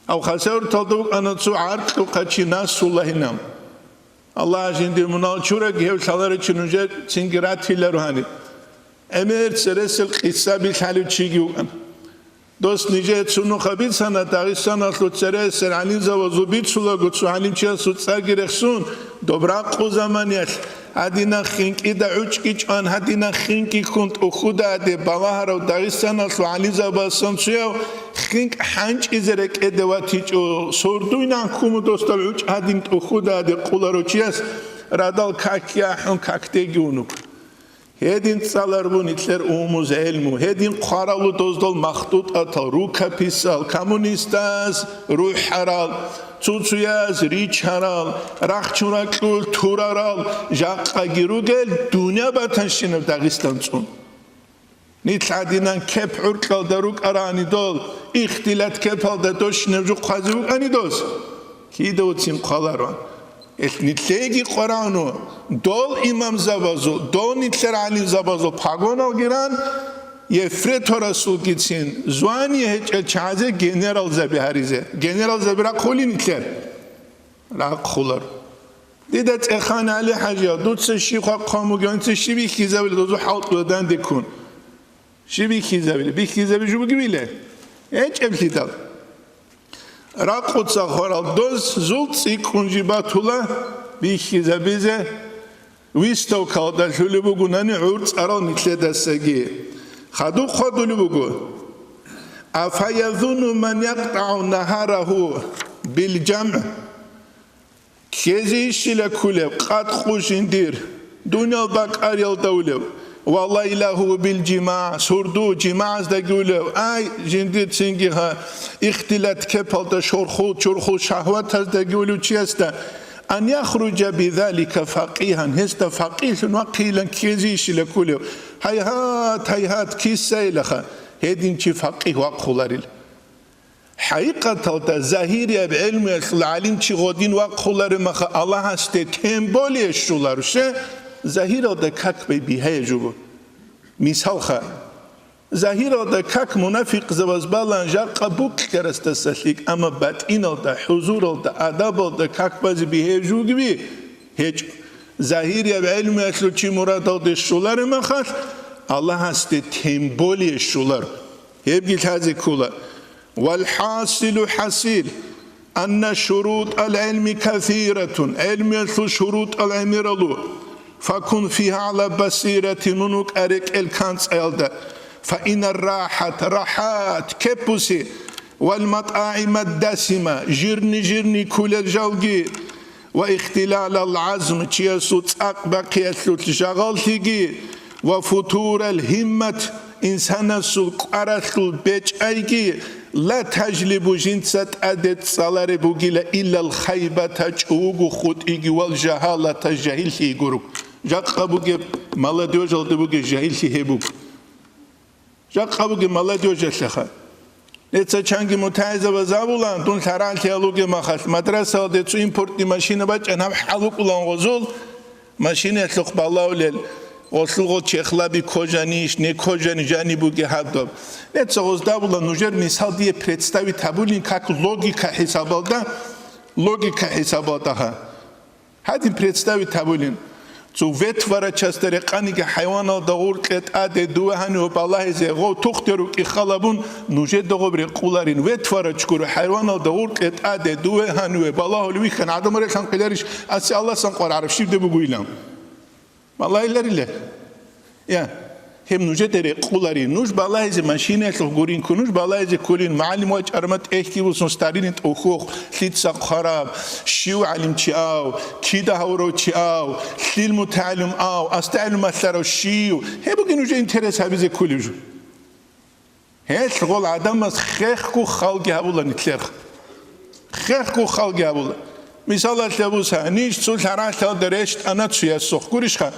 Гьав Хасавюрталда вукӀана цо гӀаркьухъа чи Насруллагьинав. Аллагь жиндир мунагьал чураги гьев лъаларичи нужер цинги ратиларо гьаниб. ГӀемер цересел къисаби лъалев чиги вукӀана. Дос нижее цунухъа бицана, Дагъистаналъул цересел гӀалимзабазул бицулаго цо гӀалимчиясул цӀаги рехсун, доб ракъу заманиялъ, гьадинаб хинкӀида гӀучӀги чӀван, гьадинаб хинкӀи ккун тӀухьуда гьаде балагьарав Дагъистаналъул гӀалимзабазасан цояв хинкӀ хӀанчӀизе рекӀеде ватичӀо, сордуй нахъумудосдал гӀучӀ гьадин тӀухьуда гьаде къуларав чияс радал какги ахӀун, какдеги унуг. Гьедин цӀаларбу нилъер умумуз гӀелму, гьедин хъваралу доздал махтутӀатал, рукописал, коммунистаз рухӀарал, цуцуяз ричарал, рахчун ракьул турарал жакъаги ругел дунья батанщинаб Дагъистан цӀун. Нилъ гьадинан кеп гӀуркьалда рукӀарани дол, ихтилат кепалда дощинаб жо хъвазе вукӀани дос, кида уцин хъваларо. Ил нилъеги къварагӀуну, дол имамзабазул, дол нилъер гӀалимзабазул пагоналги ран, ефреторасулгицин звание гьечӀел чагӀазе генералзаби гьаризе. Генералзаби рахъули нилъер? Рахъулар. Дида цӀехана, ГӀали-хӀажияв, дуца щиб хъван бугев, гьанже щиб бихьизабила дозу хӀалтӀула данде ккун? Щиб бихьизабила? Бихьизаби жо бугебила? ГьечӀеблъидал. Ракъуца хварал дозул цӀикӀкӀун жиб батула бихьизабизе, выставкалда лъулеб бугунани гӀур цӀарал нилъедасаги. Хадуб хъвадулеб буго: «Афаязуну ман якътагӀу нагьарагьу билжамгӀ?» Ккезейищила ккулев, къад-къу жиндир, дуниял бакӀариялда улев, ва лайлагьу билжимагӀ, сурду жимагӀаздаги улев, ай, жиндир цинги гьа, ихтилат кепалда шорхул, чурхул шагьватаздаги улев чиясда, ан яхружа бизалика факъигьан, гьесда факъигьлъун вахъейилан ккезейищила ккулев? Гьайгьат, гьайгьат, кисайилаха, гьедин чи факъигь вахъуларил. ХӀакъикъаталда, загьирияб гӀелмуялъул гӀалимчи гъодин вахъулареб маха Аллагьасде тем более щуларо, ще, загьиралда как бай бигьая жуго. Мисалха, загьиралда как мунафикъзабаз балан жакъа букьарасдаса лъикӀ, амма батӀиналда, хӀузуралда, адабалда как базе бигьая жугеби? ГьечӀо. Загьирияб гӀелмуялъул чи мурадалде щулареб махалъ, Аллагьасде тем более щулар. Гьебги лъазе ккола. Вал хӀасилу хӀасил, анна шурутӀал гӀилми касиратун, гӀелмуялъул шурутӀал гӀемералу, факун фигьа гӀала басирати, мун вукӀа рекӀел канцӀаялда, фа инар рахӀат, рахӀат, кепуси, вал матӀагӀимад дасима, жирни-жирни кколел жалги, ва ихтилалал гӀазм, чиясул цӀакъ бахъиялъулъ жагъаллъиги, ва футурал гьиммат, инсанасул кӀваралъул бечӀайги, ла тажлибу, жинца тӀаде цӀалареб бугила, иллал хайбата, чӀугу хутӀиги, вал жагьалата, жагьиллъи гуруг. Жакъа бугеб, молодёжалда бугеб жагьиллъи гьеб буго. Жакъа бугеб молодёжалъаха. Неца чанги мутагӀилзабаз абулан, дун лъарагӀалъи гьалуге махалъ, мадрасалде цо импортный машина бачӀан, гьаб хӀалукӀулан гъозул машинаялъухъ балавлел. Гъолъулгъо чехлаби кожанищ, не кожани жани буги гьаб доб. Нецагъоз дабула нужер мисал дие представить гьабулин как логика хӀисабалда, логика хӀисабалда гьа. Гьадин представить гьабулин. Цо ветварачасда рекъаниги хӀайваналда гъуркье тӀаде дуве гьаниве балагьизе, гъов тухде рукӀи халабун, нужеда гъоб рекъуларин. Ветварачгуро хӀайваналда гъуркье тӀаде дуве гьаниве балагьулев вихьан гӀадамал релъанхъиларищ, асе Аллагьсан къваргӀараб щибде бугуйилан. Малаиларила. Я, гьеб нужеда рекъулари. Нуж балагьизе машинаялъухъ гуринку, нуж балагьизе кколин, мугӀалим вачӀарма тӀехьги бусун старинин тӀохьухъ, лъица хъвараб, щив гӀалимчи ав, кида гьавурав чи ав, лъил мутагӀалим ав, астагӀилмалъарав щив. Гьеб бугин нужер интерес гьабизе кколеб жо. Гьелъ гъол гӀадамаз хехго халги гьабула нилъерха. Хехго халги гьабула. Мисалалъе буса, ниж цо лъаралъалда рещтӀана цоясухъ, гурищха?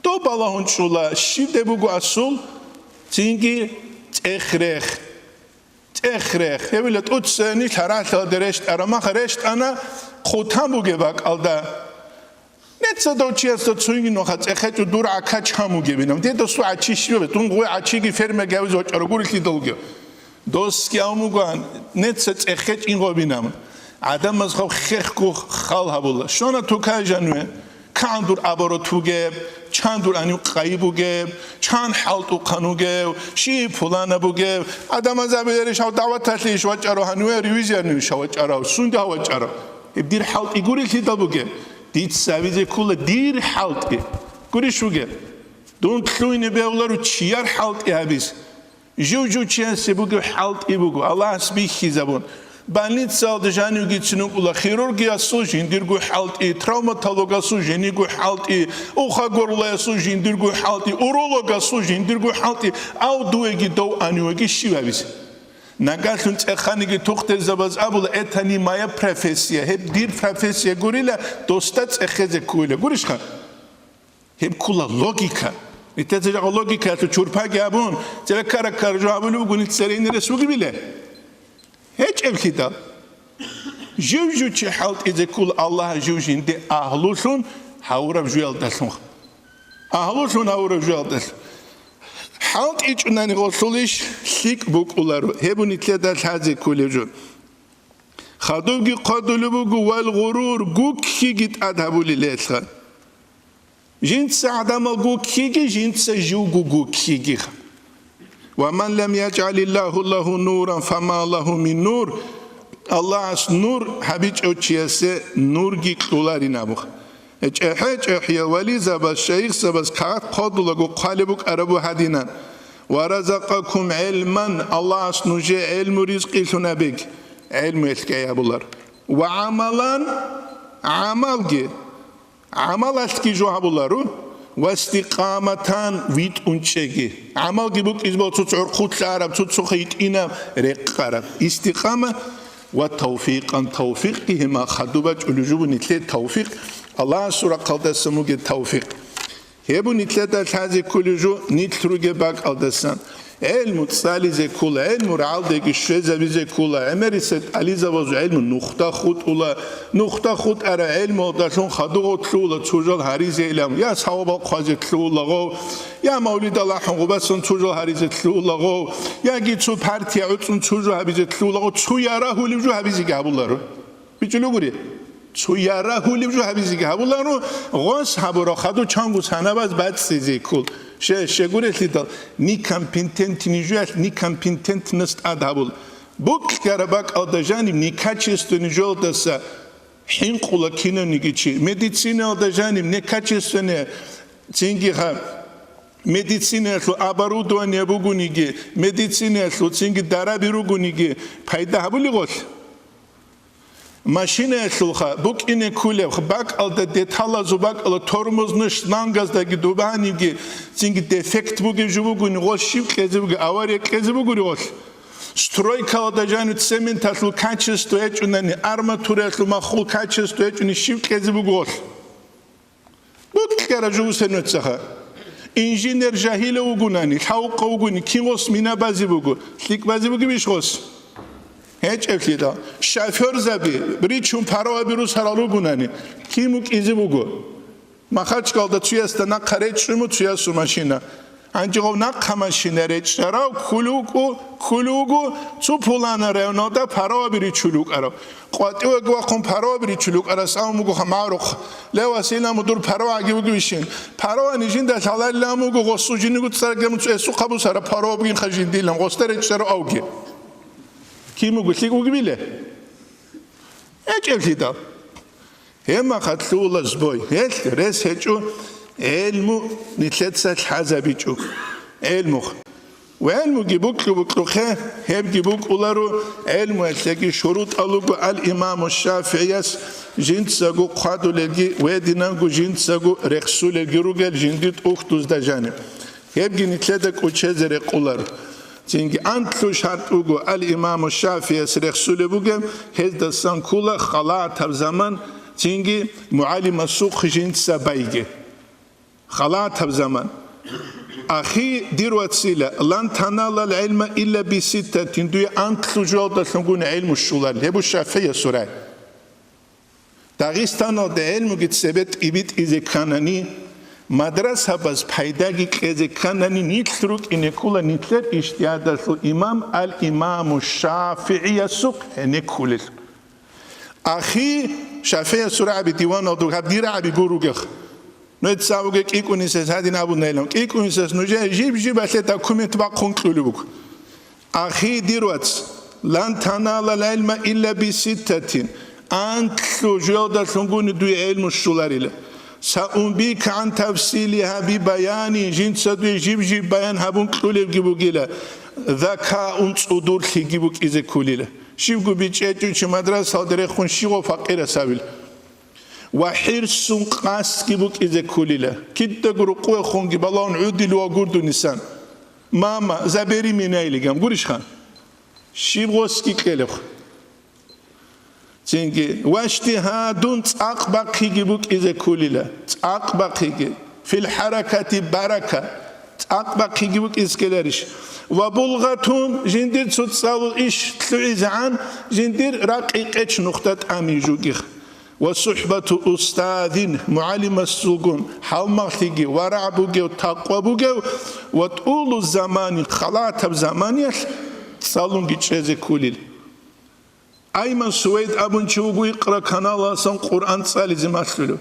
Дов балагьун чӀула, щибде буго асул, цинги цӀех-рех. ЦӀех-рех. Гьевила тӀуцани лъаралъалда рещтӀара, маха рещтӀана, хъутан бугеб бакӀалда. Нецадав чиясда цунгин ваха цӀехечӀо дур гӀакач гьамугебинав. Деда су гӀачи щибаб, дун гъой гӀачиги фермаги гьавизе вачӀарав гурелъидалги. Досги гьамуган, неца цӀехечӀин гъобинав. ГӀадамаз гъав хехго хал гьабула. Щона тукай жанве, кан дур оборот бугеб, чан дур анив къайи бугеб, чан хӀалтӀухъан вугев, щи пулана бугев. ГӀадамаз абиларищ гьав даваталъе иш вачӀарав гьанве, ревизиянив иш вачӀарав, сунда вачӀарав. Гьеб дир хӀалтӀи гурелъидал бугеб. Дица гьабизе ккола дир хӀалтӀи. Гурищ вугеб? Дун лъугьине бегьуларо чияр хӀалтӀи гьабиз. Жив-жив чиясе бугеб хӀалтӀи буго, Аллагьас бихьизабун. Больницаялда жанивгицин вукӀула хирургиясул жиндирго хӀалтӀи, травматологасул жиндирго хӀалтӀи, уха-горлоясул жиндирго хӀалтӀи, урологасул жиндирго хӀалтӀи, ав дуеги дов анивеги щив гьабизе? Нагагьлъун цӀеханиги тухтезабаз абула, это не моя профессия, гьеб дир профессия гурила, досда цӀехезе ккула. Гурищха? Гьеб ккула логика. Нилъеца жагьу логикаялъул чурпаги абун, цереккара-ккара жо абулеб буго, нилъ церейни рес бугебила? ГьечӀеблъидал. Жив-жив чи хӀалтӀизе ккула Аллагь жив жинде агьлулъун гьавураб жуялдалъун. Агьлулъун гьавураб жуялдалъун. ХӀалтӀичӀунани гъолъул иш лъикӀ букӀуларо. Гьеб нилъеда лъазе кколеб жо. Хадубги хъвадулеб буго, вал гъурур, гуккиги тӀад гьабулел гьелъа. Жинца гӀадамал гуккиги, жинца живго гуккиги. «Ва ман лам яжгӀалиллаху лагьу нуран, фама лагьу мин нур». Аллагьас нур гьабичӀев чиясе нурги кьоларин абуха. ЧӀехӀе-чӀехӀиял вализабаз, шайихзабаз кагъат хъодулаго хъвалеб букӀарабу гьадинан: «Ва разакъакум гӀилман», Аллагьас нужее гӀилму ризкъилъун абеги, гӀилму элъ гӀей абулар. «Ва гӀамалан», гӀамалги, гӀамалалъги жо гьабуларо, «ва истикъаматан», витӀун чӀеги. ГӀамалги букӀизе бал цуц гӀурхъулъа араб, цуцухъа йитӀинаб, рекъараб. Истикъама «Ва тавфикъан», тавфикъги гьема хадуба чӀулужубу нилъе тавфикъ, Аллагьасул рахъалдаса муге тавфикъ. Гьебу нилъеда лъазе ккулев жо нилъ ругеб бакӀалдасан. ГӀелму цӀализе ккула, гӀелму рагӀалдеги щвезабизе ккула, гӀемерисел тӀализабазул гӀелму нухда хутӀула, нухда хутӀараб гӀелмуялдалъун хадугъав лъугьула цужал гьаризейилан, я савабал хъвазе лъугьулагъов, я мавлидал ахӀун гъубасан цужал гьаризе лъугьулагъов, яги цо партия гӀуцӀун цо жо гьабизе лъугьулагъо, цо ярагьулев жо гьабизеги гьабуларо. БичӀулев гури, цо ярагьулев жо гьабизеги гьабуларо, гъос гьабураб хадув чанго санабаз бацӀцӀизе ккол. Ще, щегурелъидал, некомпетентный жоялъ некомпетентность тӀад гьабул. Букьараб бакӀалда жаниб некачественный жоялдаса хӀинкъула кинавниги чи. Медицинаялда жаниб некачественный цинги гьаб. Медицинаялъул оборудование бугониги, медицинаялъул цинги дараби ругониги, пайда гьабулигъолъ? Машинаялъулха букӀине ккулеб бакӀалда деталазул бакӀалда тормозный шлангаздаги дубанибги цинги дефект бугеб жо бугони, гъос щиб кьезе буго, авария кьезе бугоригъолъ? Стройкалда жану цементалъул качество гьечӀунани, арматураялъул махул качество гьечӀуни щиб кьезе бугогъолъ? Букьара жувсен вецаха. Инженер жагьилав вугунани, лъавукъав вугуни, кин гъос мина базе буго, лъикӀ базе бугебищ гъос? ГьечӀеблъидал. Шофёрзаби, ричун параваби русарал ругунани, кин мукӀизе буго? Махачкалда цуясда нахъа речӀчӀун бу цуясул машина. Гьанже гъов нахъа машина речӀчӀарав кколев вуго, кколев вуго цо пуланаб районалда параваби ричулев вукӀарав. КъватӀивеги вахъун параваби ричулев вукӀарас абун буго гьамарухъ: «Ле, Василь, аму дур параваги вугевищин? Парава нижинда лъаларилан буго, гъосул жиниго цӀарагамун цо эсухъа бусара парава бугин хажин дилан, гъосда речӀчӀарав авги». Кин буго, лъикӀ вугебиле? ГьечӀеблъидал. Гьебмахъа лъугьула збой. Гьелъ рес гьечӀо, гӀелму нилъеца лъазабичӀо. ГӀелмухъ. Ва гӀелмуги букьу-букьухъе, гьебги букӀуларо, гӀелмуялъеги шурутӀал руго ал-Имаму ШафигӀияс жинцаго хъвадулелги ва гьединанго жинцаго рехсулелги ругел жиндир тӀухьдузда жаниб. Гьебги нилъеда кӀочезе рекъолар. Цинги анлъу шартӀ буго ал-Имаму ШафигӀияс рехсулеб бугеб, гьездасан ккола халатаб заман, цинги мугӀалимасухъ жинца байги. Халатаб заман. Ахи, дир вацила, лан таналал гӀилма илла биситтатин, дуе анлъу жоялдалъунгун гӀилму щоларил, гьеб ШафигӀиясул рай. Дагъистаналда гӀелмуги цебе тӀибитӀизе кканани, мадрасабаз пайдаги кьезе кканани, нилъ рукӀине ккола нилъер ижтигьадалъул имам ал-Имаму ШафигӀиясухъ гьенеккулел. Ахи, ШафигӀиясул рагӀаби диваналда гьаб дир рагӀаби гуругех. Нужеца абуге кӀикӀунисес гьадин абунайилан. КӀикӀунисес нужее жиб-жибалъе документ бахъун кьулеб буго. Ахи, дир вац, лан таналал гӀилма илла биситтатин, анлъу жоялдалъунгуни дуе гӀилму щоларила. Саунбика гӀан тафсили гьаби баяни, жинца дуе жиб-жиб баян гьабун кьулебги бугила, закаун цӀудурлъиги букӀизе кколила. Щибго бичӀчӀичӀо чи мадрасалда рехун щивав факъирас гьавил. Ва хӀирсун къасдги букӀизе кколила. Кидаго рукъуяхунги балагьун гӀодилев вуго дун исан. Мама, забери меня, илиган гурищха? Щиб гъосги кьелеб. Цинги, ва ижтигьадун цӀакъ бахъиги букӀизе кколила. ЦӀакъ бахъиги. Фил хӀаракати барака. ЦӀакъ бахъиги букӀизе ккеларищ? Ва булгъатун, жиндир цоцӀалъул иш лъугӀизегӀан, жиндир ракӀи-къеч нухда тӀами жугих. Ва сухӀбату устазин, мугӀалимасулгун, гьалмагълъиги, варагӀ бугев, такъва бугев ва тӀулу замани, халатаб заманиялъ цӀалунги чӀезе кколил. Айман Сувейд абун чи вуго Икъра каналаласан Къуръан цӀализе малъулев.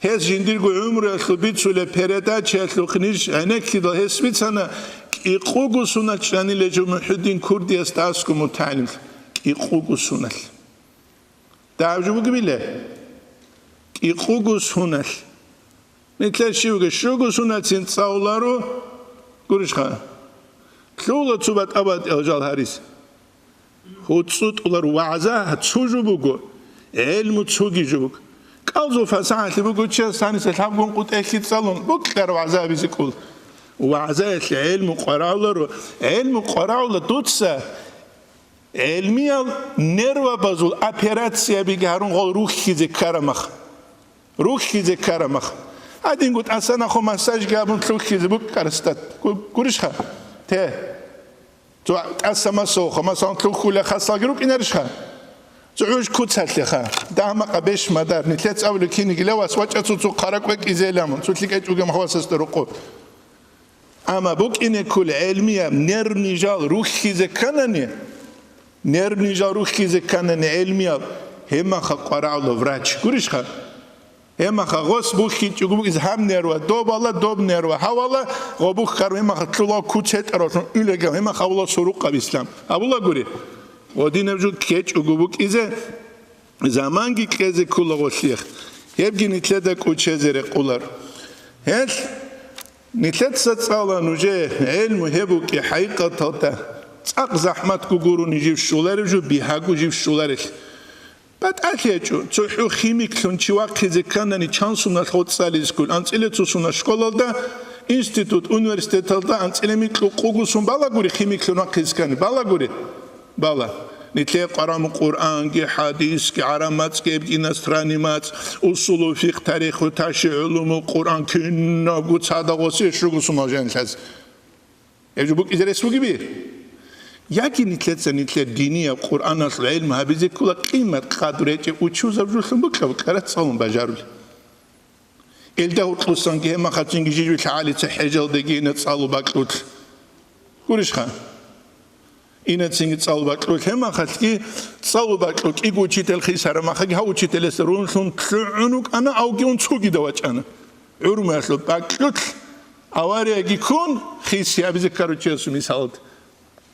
Гьес жиндирго гӀумруялъул бицулеб передачаялъухъ ниж гӀенеккидал гьес бицана, кӀикъуго суналъ чӀанила жо МухӀуддин Курдиясда аскӀоб мутагӀалимлъи. КӀикъуго суналъ. Дагьаб жо бугебиле? КӀикъуго суналъ. Нилъер щивги щуго суналъцин цӀалуларо, гурищха? Лъугьула цо батӀа-батӀиял жал гьаризе. ГьуцӀутӀулар вагӀза цо жо буго, гӀелму цоги жо буго. КӀалзул фасахӀалъи буго чияс гьаниса лъабгун къутӀехьги цӀалун, букӀар вагӀза гьабизе ккола. ВагӀзаялъе гӀелму къварагӀуларо, гӀелму къварагӀула дуца гӀелмиял нервабазул операциябиги гьарун гъол рухьизе ккарамах. Рухьизе ккарамах. Гьадинго тӀаса нахъо массажги гьабун лъухьизе букӀарасдат. Гу-, гурищха? Те. Цо тӀаса масухъа, масалан, лъухьулел хасалги рукӀинарищха? Цо гӀуж куцалъеха. Дагьмакъа беш мадар. Нилъец абулеб кинигила вас вачӀа цо-цо хъара кӀвекӀизейилан, цо лъикӀай чӀугем хавасасда рукъу. Амма букӀине ккола гӀелмияб нервный жал рухьизе кканани, нервный жал рухьизе кканани гӀелмияб, гьебмаха къварагӀула врач. Гурищха? Гьебмаха гъос бухьичӀого букӀизе гьаб нерва, добала, доб нерва, гьавала, гъо бухьарав гьебмаха лъула куц гьетӀаравлъун уьлегав, гьебмаха абула сурукъаб ислам. Абула гури. Гъодинаб жо ккечӀого букӀизе, заманги кьезе ккола гъолъиех. Гьебги нилъеда кӀочезе рекъолар. Гьелъ нилъеца цӀала нужее гӀелму гьеб букӀи хӀакъикъаталда. ЦӀакъ захӀматго гурони жив щоларев жо, бигьаго жив щоларелъ. БатӀалъи гьечӀо, цохӀо химиклъун чи вахъизе кканани чан суналъ гъо цӀализе кколел, анцӀила цо суна школалда, институт, университеталда анцӀила микьукъуго сун балагури химиклъун вахъизе ккани, балагури. Бала. Нилъее къварагӀун Къуръанги, хӀадисги, гӀараб мацӀги, гьебги иностранный мацӀ, усулул фикъ, тариху ташригӀ, гӀулумул Къуръан, кинабго цадагъосе щуго сунал жанилъаз. Гьеб жо букӀизе рес бугеби? Яги нилъеца нилъер динияб Къуръаналъул гӀелму гьабизе ккола къимат-къадру гьечӀеб учузаб жолъун букӀа-букӀараб цӀалун бажарули. Илда гьоркьосанги гьеб махалъ цинги жижулъ гӀалица хӀежалдеги ина цӀалу бакьулъ. Гурищха? Ина цинги цӀалу бакьулъ, гьеб махалъги цӀалу бакьу кӀиго учитель хисара махаги гьав учителесда рунлъун лъугӀун вукӀана, авги ун цогида вачӀана. ГӀурмуялъул бакьулъ аварияги ккун, хиси абизе ккаручиясул мисалалда.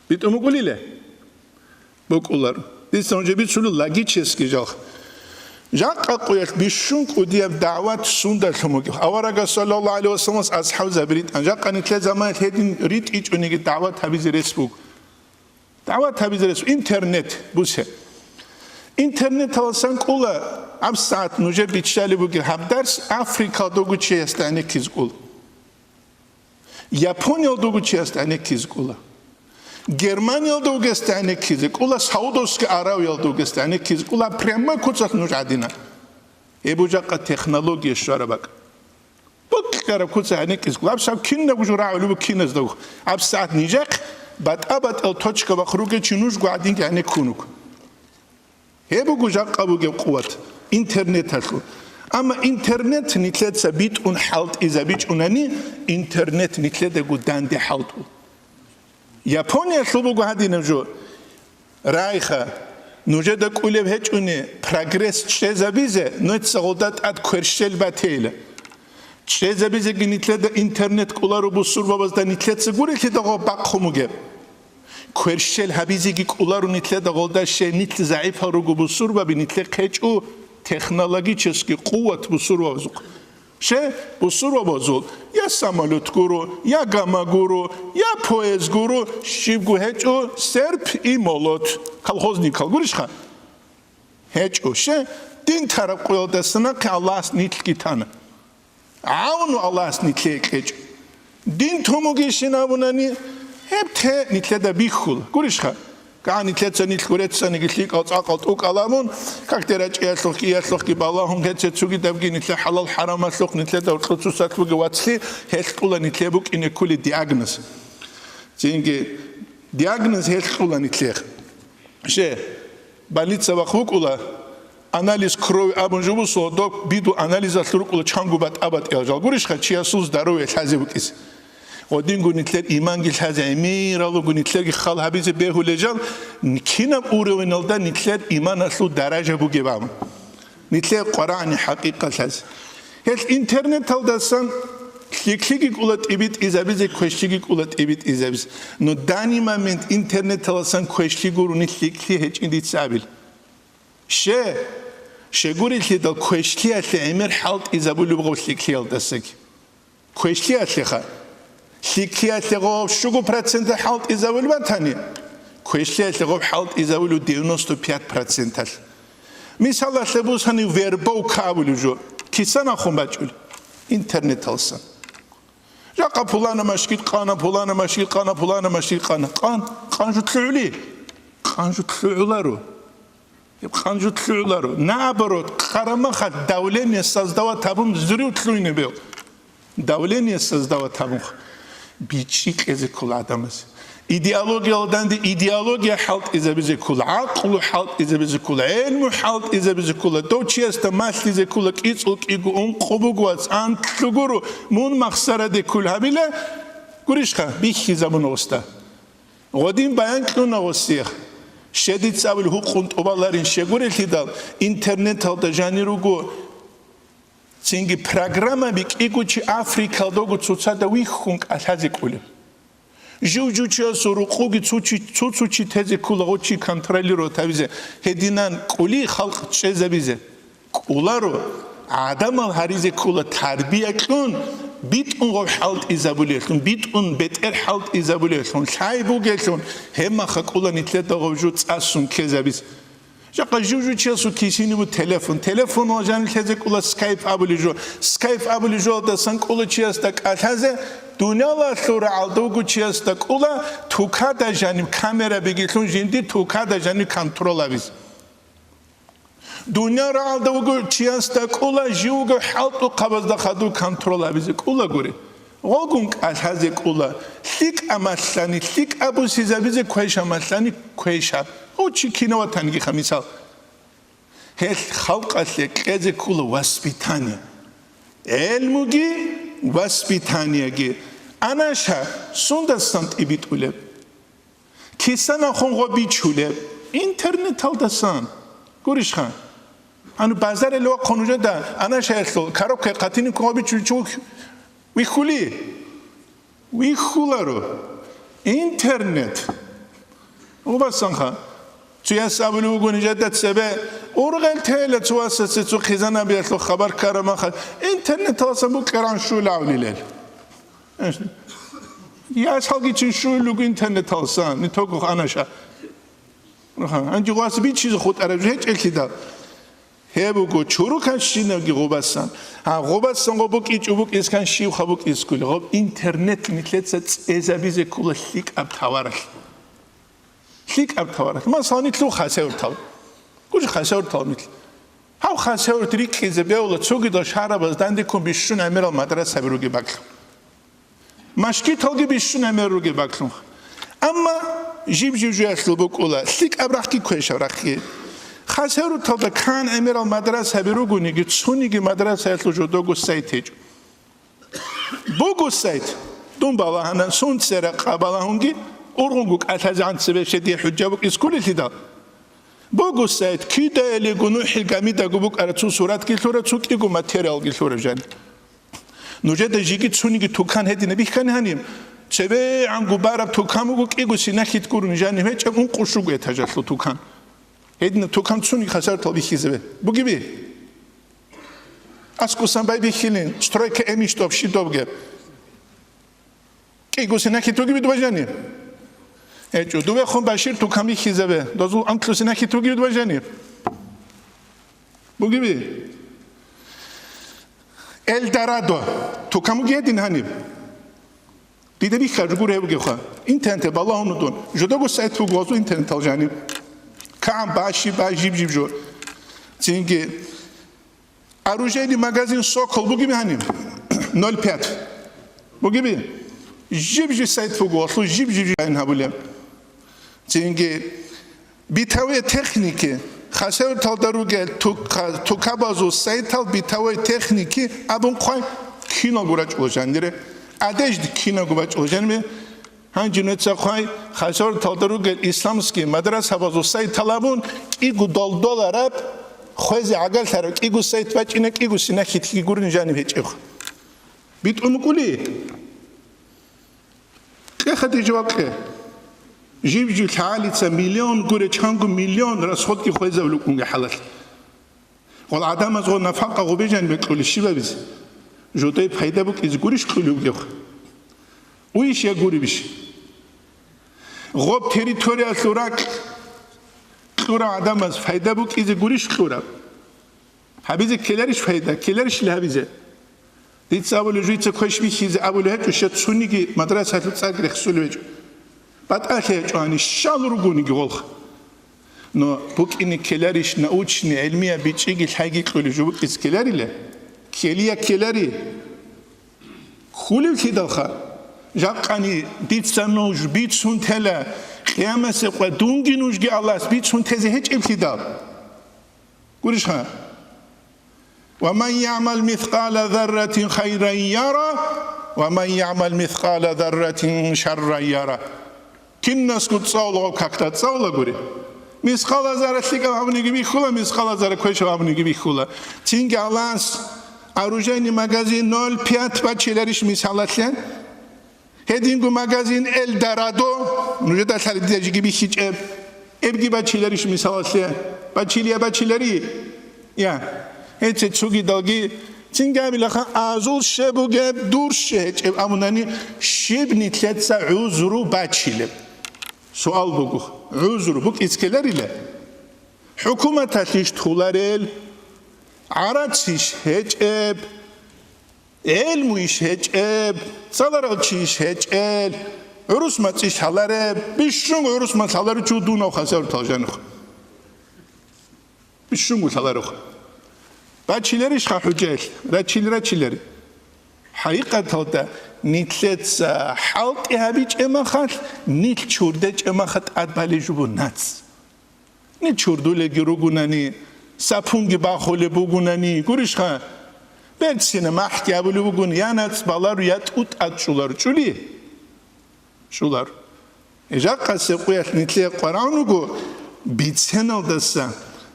БитӀун букӀулила? БукӀулар. Дица нужее бицулеб логический жал. Жакъа къоялъ бищун кӀудияб дагӀват сундалъун бугеб? Аварагас, саллаллагьу гӀалайгьи вассаламас, асхӀабзаби ритӀана. Жакъа нилъер заманалъ гьедин ритӀичӀониги дагӀват гьабизе рес буго. ДагӀват гьабизе рес, интернет бусе. Интернеталасан кӀула, гьабсагӀат нужер биччалеб бугеб гьаб дарс Африкалда вугев чиясда гӀенеккизе кӀула. Япониялда вугев чиясда гӀенеккизе кӀула. Германиялда вугесда гӀенеккизе кӀула, Саудовский Аравиялда вугесда гӀенеккизе кӀула, прямо куцалъ нуж гӀадина. Гьеб жакъа технология щвараб бакӀ. Букьараб куца гӀенеккизе кӀула. АбсагӀат кинабго жо рагӀулеб буго киназда вух. АбсагӀат нижехъ батӀа-батӀиял точка бахъ ругел чи нужго гӀадинги гӀенеккун вуго. Гьеб буго жакъа бугеб къуват интернеталъул. Амма интернет нилъеца битӀун хӀалтӀизабичӀунани, интернет нилъедаго данде хӀалтӀула. Япониялъул буго гьадинаб жо. Райха, нужеда кӀулеб гьечӀони прогресс чӀезабизе, нужеца гъолда тӀад кверщел батейила. ЧӀезабизеги нилъеда интернет кӀоларо бусурбабазда, нилъеца гурелъидал гъоб бахъун бугеб. Кверщел гьабизеги кӀоларо нилъеда гъолда, щай нилъ загӀипал руго бусурбаби, нилъехъ гьечӀо технологический къуват бусурбабазухъ. Щай бусурбабазул я самолет гуро, я гама гуро, я поезд гуро, щибго гьечӀо серп и молот, колхозникал гурищха? ГьечӀо. Щай дин тараб къоялдаса нахъе Аллагьас нилъги тана. ГӀавну Аллагьас нилъее кьечӀо. Дин тун бугищин абунани, гьеб те нилъеда бихьула. Гурищха? КагӀан нилъеца нилъ гурецаниги лъикӀал цӀакъал тӀукӀал абун, какде рачӀиялъухъги, иялъухъги балагьун, гьеце цогидабги нилъер хӀалал-хӀарамалъухъ нилъеда гьоркьоцусалъуги вацлъи, гьелъ кьула нилъее букӀине кколей диагноз. Цинги диагноз гьелъ кьула нилъер. Ще, больница вахъ вукӀула, анализ крови абун жо бусула, доб биду анализалъур рукӀула чанго батӀа-батӀиял жал. Гурищха чиясул здоровье лъазе букӀизе? Гъодинго нилъер иманги лъазе гӀемерал руго, нилъерги хал гьабизе бегьулел жал, кинаб уровеналда нилъер иманалъул даража бугеб абун. Нилъер къварагӀани хӀакъикъат лъазе. Гьелъ интернеталдасан лъикӀлъиги кӀула тӀибитӀизабизе, квешлъиги кӀула тӀибитӀизабизе. Но данный момент интернеталасан квешлъи гурони лъикӀлъи гьечӀин дица абила. Ще, щегурелъидал квешлъиялъе гӀемер хӀалтӀизабулеб гъов лъикӀлъиялдасаги. Квешлъиялъеха. ЛъикӀлъиялъе гъов щуго процент хӀалтӀизабулеб батани, квешлъиялъе гъов хӀалтӀизабулев девяносто пять проценталъ. Мисалалъе бусани, вербовка абулев жо. Кисан ахун бачӀулеб? Интернеталсан. Жакъа пулана машгид къана, пулана машгид къана, пулана машгид къана. Къан, къан жо лъугӀули? Къан жо лъугӀуларо. Гьеб къан жо лъугӀуларо. Наоборот, къарамахал давление создавать гьабун, взрыв лъугьине бегь. Давление создавать гьабун. БичӀчӀи кьезе ккола гӀадамаз. Идеологиял данде идеология хӀалтӀизабизе ккола, гӀакълу хӀалтӀизабизе ккола, гӀелму хӀалтӀизабизе ккола, дов чиясда малъизе ккола, кӀицӀул кӀиго ункъо буго, вац, анлъго гуро, мун махсараде ккол гьабила, гурищха, бихьизабуна гъосда. Гъодин баян кьуна гъосие. Щедица абулеб гьукъун тӀубаларин щегурелъидал, интернеталда жанир руго, цинги программаби кӀиго чи Африкалдаго цоцазда вихьун кӀалъазе кӀолеб. Жив-жив чиясул рукъуги цо чи, цо-цо чи тезе ккола, гъо чи контролировать гьабизе, гьединан кӀули халкъ чӀезабизе. КӀоларо, гӀадамал гьаризе ккола тарбия кьун, битӀун гъов хӀалтӀизабулевлъун, битӀун бетӀер хӀалтӀизабулевлъун, лъай бугелъун, гьебмаха кӀула нилъеда гъов жо цӀасун ккезабиз. Жакъа жив-жив чиясул кисине бу телефон. Телефонал жаниб лъезе кӀула скайп абулев жо. Скайп абулев жоялдасан кӀула чиясда кӀалъазе, дуниялалъул рагӀалда вуго чиясда кӀула тукада жаниб камера бигелъун жинди тукада жаниб контрол абиз. Дуниял рагӀалда вуго чиясда кӀула, жив вуго хӀалтӀухъабазда хадув контрол гьабизе кӀулагури. Гъогун кӀалъазе кӀула, лъикӀа малъани, лъикӀа бусизабизе квеша малъани, квеша. Гъов чи кинав ватанигиха, мисал. Гьелъ халкъалъе кьезе ккола воспитание. ГӀелмуги воспитаниеги. Анаша сундасан тӀибитӀулеб? Кисанахун гъо бичулеб? Интернеталдасан. Гурищха? Ану базаралъ вахъун нужеда анашаялъул коробкаялъ хъатиниб гъо бичулев чи вихьули? Вихьуларо. Интернет. Убасанха. Цуяс абулев вуго нижеда цебе, ургъел тела цо васасе цо хъизанабиялъул хабар ккарамаха, интернеталасан букӀаран щулавлилел. Ясалги чин щулуг интернеталасан, не только анаша. Аха, гьанже гъвас бичизе хутӀараб жо гьечӀелъидал. Гьеб буго чуруканщинабги гъубасан. Гьа, гъубасан гъо букӀичӀо букӀискан щивха букӀискули. Гъоб интернет нилъеца цӀезабизе ккола лъикӀаб таваралъ. ЛъикӀаб таваралъ. Масала, нилъул хасавюртал. Гуж хасавюртал нилъ. Гьав хасавюрт рикӀкӀизе бегьула цогидал шагьарабаз дандеккун бищун гӀемерал мадрасаби ругеб бакӀлъун. Машгиталги бищун гӀемер ругеб бакӀлъун. Амма жиб-жиб жоялъул букӀула, лъикӀаб рахъги квешаб рахъги. Хасавюрталда кан гӀемерал мадрасаби ругониги, цониги мадрасаялъул жодого сайт гьечӀо. Буго сайт, дун балагьана, сун церакъа балагьунги, ургъунгу кӀалъазегӀан цебе щедие хӀужа букӀискулелъидал. Буго сайт, кидаялиго нухӀил гамидаго букӀара цо суратги лъура, цо кӀиго материалги лъура жани. Нужеда жиги цониги тукан гьедина бихьани гьаниб. ЦебегӀанго бараб тукан буго, кӀиго синахьит гурун жаниб гьечӀеб, ункъо щуго этажалъул тукан. Гьедина тукан цониги хасартал бихьизабе. Бугеби? АскӀусан байбихьилин, стройка эмиш тӀоб, щиб тӀобги. КӀиго синахьит бугеб дубажани? ГьечӀо, дубехун Башир тукан бихьизабе, дозул анкьлу синахьит бугеб дубажани? Бугеби? Эльдорадо тукан бугей гьедин гьаниб? Дида бихьа жугур гьев бугевха. Интернеталда балагьун дун. Жодого сайт буго гьазул интернетал жаниб. Кагьан баши баш жиб-жиб жо. Цинги оружейный магазин «Сокол» бугеби гьаниб? Ноль пять. Бугеби? Жиб-жиб сайт буго, гьалъул жиб-жиб жо гьабулеб. Цинги бытовой техники, хасавюрталда ругел тук-, тукабазул сайтал бытовой техники абун хъвай киналго рачӀула жанире. Одежда киналго бачӀула жанибе. Гьанже нуца хъвай, хасавюрталда ругел исламский мадрасабазул сайтал абун, кӀиго долдолараб, хвезе гӀагарлъараб, кӀиго сайт бачӀина, кӀиго синахьитлъи гурин жаниб гьечӀеб. БитӀун букӀули? Кьеха дир жаваб кье. Жив-жив лъагӀалица миллион гуре, чанго миллион расходги хвезабулеб унге хӀалалъ. Гъол гӀадамаз гъо нафакъа гъубе жанибе кьули щиб абизе? Жодое пайда букӀизе гурищ кьули вугев? Уйищ я гуребищ? Гъоб территориялъул ракь кьурав гӀадамаз пайда букӀизе гурищ кьураб? Гьабизе ккеларищ пайда, ккеларищ гьабизе? Дица абулеб, жуйца квеш бихьизе абулеб гьечӀо, щай цониги мадрасалъул цӀакъ рехсулев гьечӀо. БатӀалъи гьечӀо гьаниб, щал ругониги гъолха. Но букӀине ккеларищ научный, гӀилмияб бичӀчӀиги лъайги кьулеб жо букӀизе ккеларила? Ккелия ккелари. Ккулевлъидалха. Жакъани дица нуж бицун тела, къиямасеб къо дунги нужги Аллагьас бицун тезе гьечӀеблъидал. Гурищха? «Ва ман ягӀмал мискъала зарратин хайран яра, ва ман ягӀмал мискъала зарратин шарран яра». Кинасго цӀалула гъаб какда, цӀалула гури. Мискъала зарра лъикӀаб гьабуниги бихьула, мискъала зарра квешаб гьабуниги бихьула. Цинги Аллагьас оружейный магазин ноль пять бачиларищ мисалалъе? Гьединго магазин Эльдорадо, нужеда лъали дида жиги бихьичӀеб, эбги бачиларищ мисалалъе? Бачилия бачилари? Я, гьеце цогидалги, цинги абилаха, азул щеб бугеб, дур щиб гьечӀеб абунани, щиб нилъеца гӀузру бачилеб? Суал буго, гӀузру букӀизе ккеларила? ХӀукуматалъищ тхуларел? ГӀарацищ гьечӀеб? ГӀелмуйищ гьечӀеб, цӀаларал чийищ гьечӀел, гӀурус мацӀищ лъалареб, бищунго гӀурус мацӀ лъаларев чи вугев дунав хасавюртал жанухъ. Бищунго лъаларухъ. Бачиларищха хӀужаялъ? Рачил, рачилари. ХӀакъикъаталда нилъеца хӀалтӀи гьабичӀебмахалъ, нилъ чурдечӀебмаха тӀад балеб жо буго наци. Нилъ чурдулелги ругунани, сапунги бахулеб бугунани, гурищха? Берцина махӀги абулеб бугун, я нацӀ балару, я тӀутӀа чӀулару. ЧӀули? ЧӀулару. Жакъасеб къуялъ нилъее къварагӀун вуго биценалдаса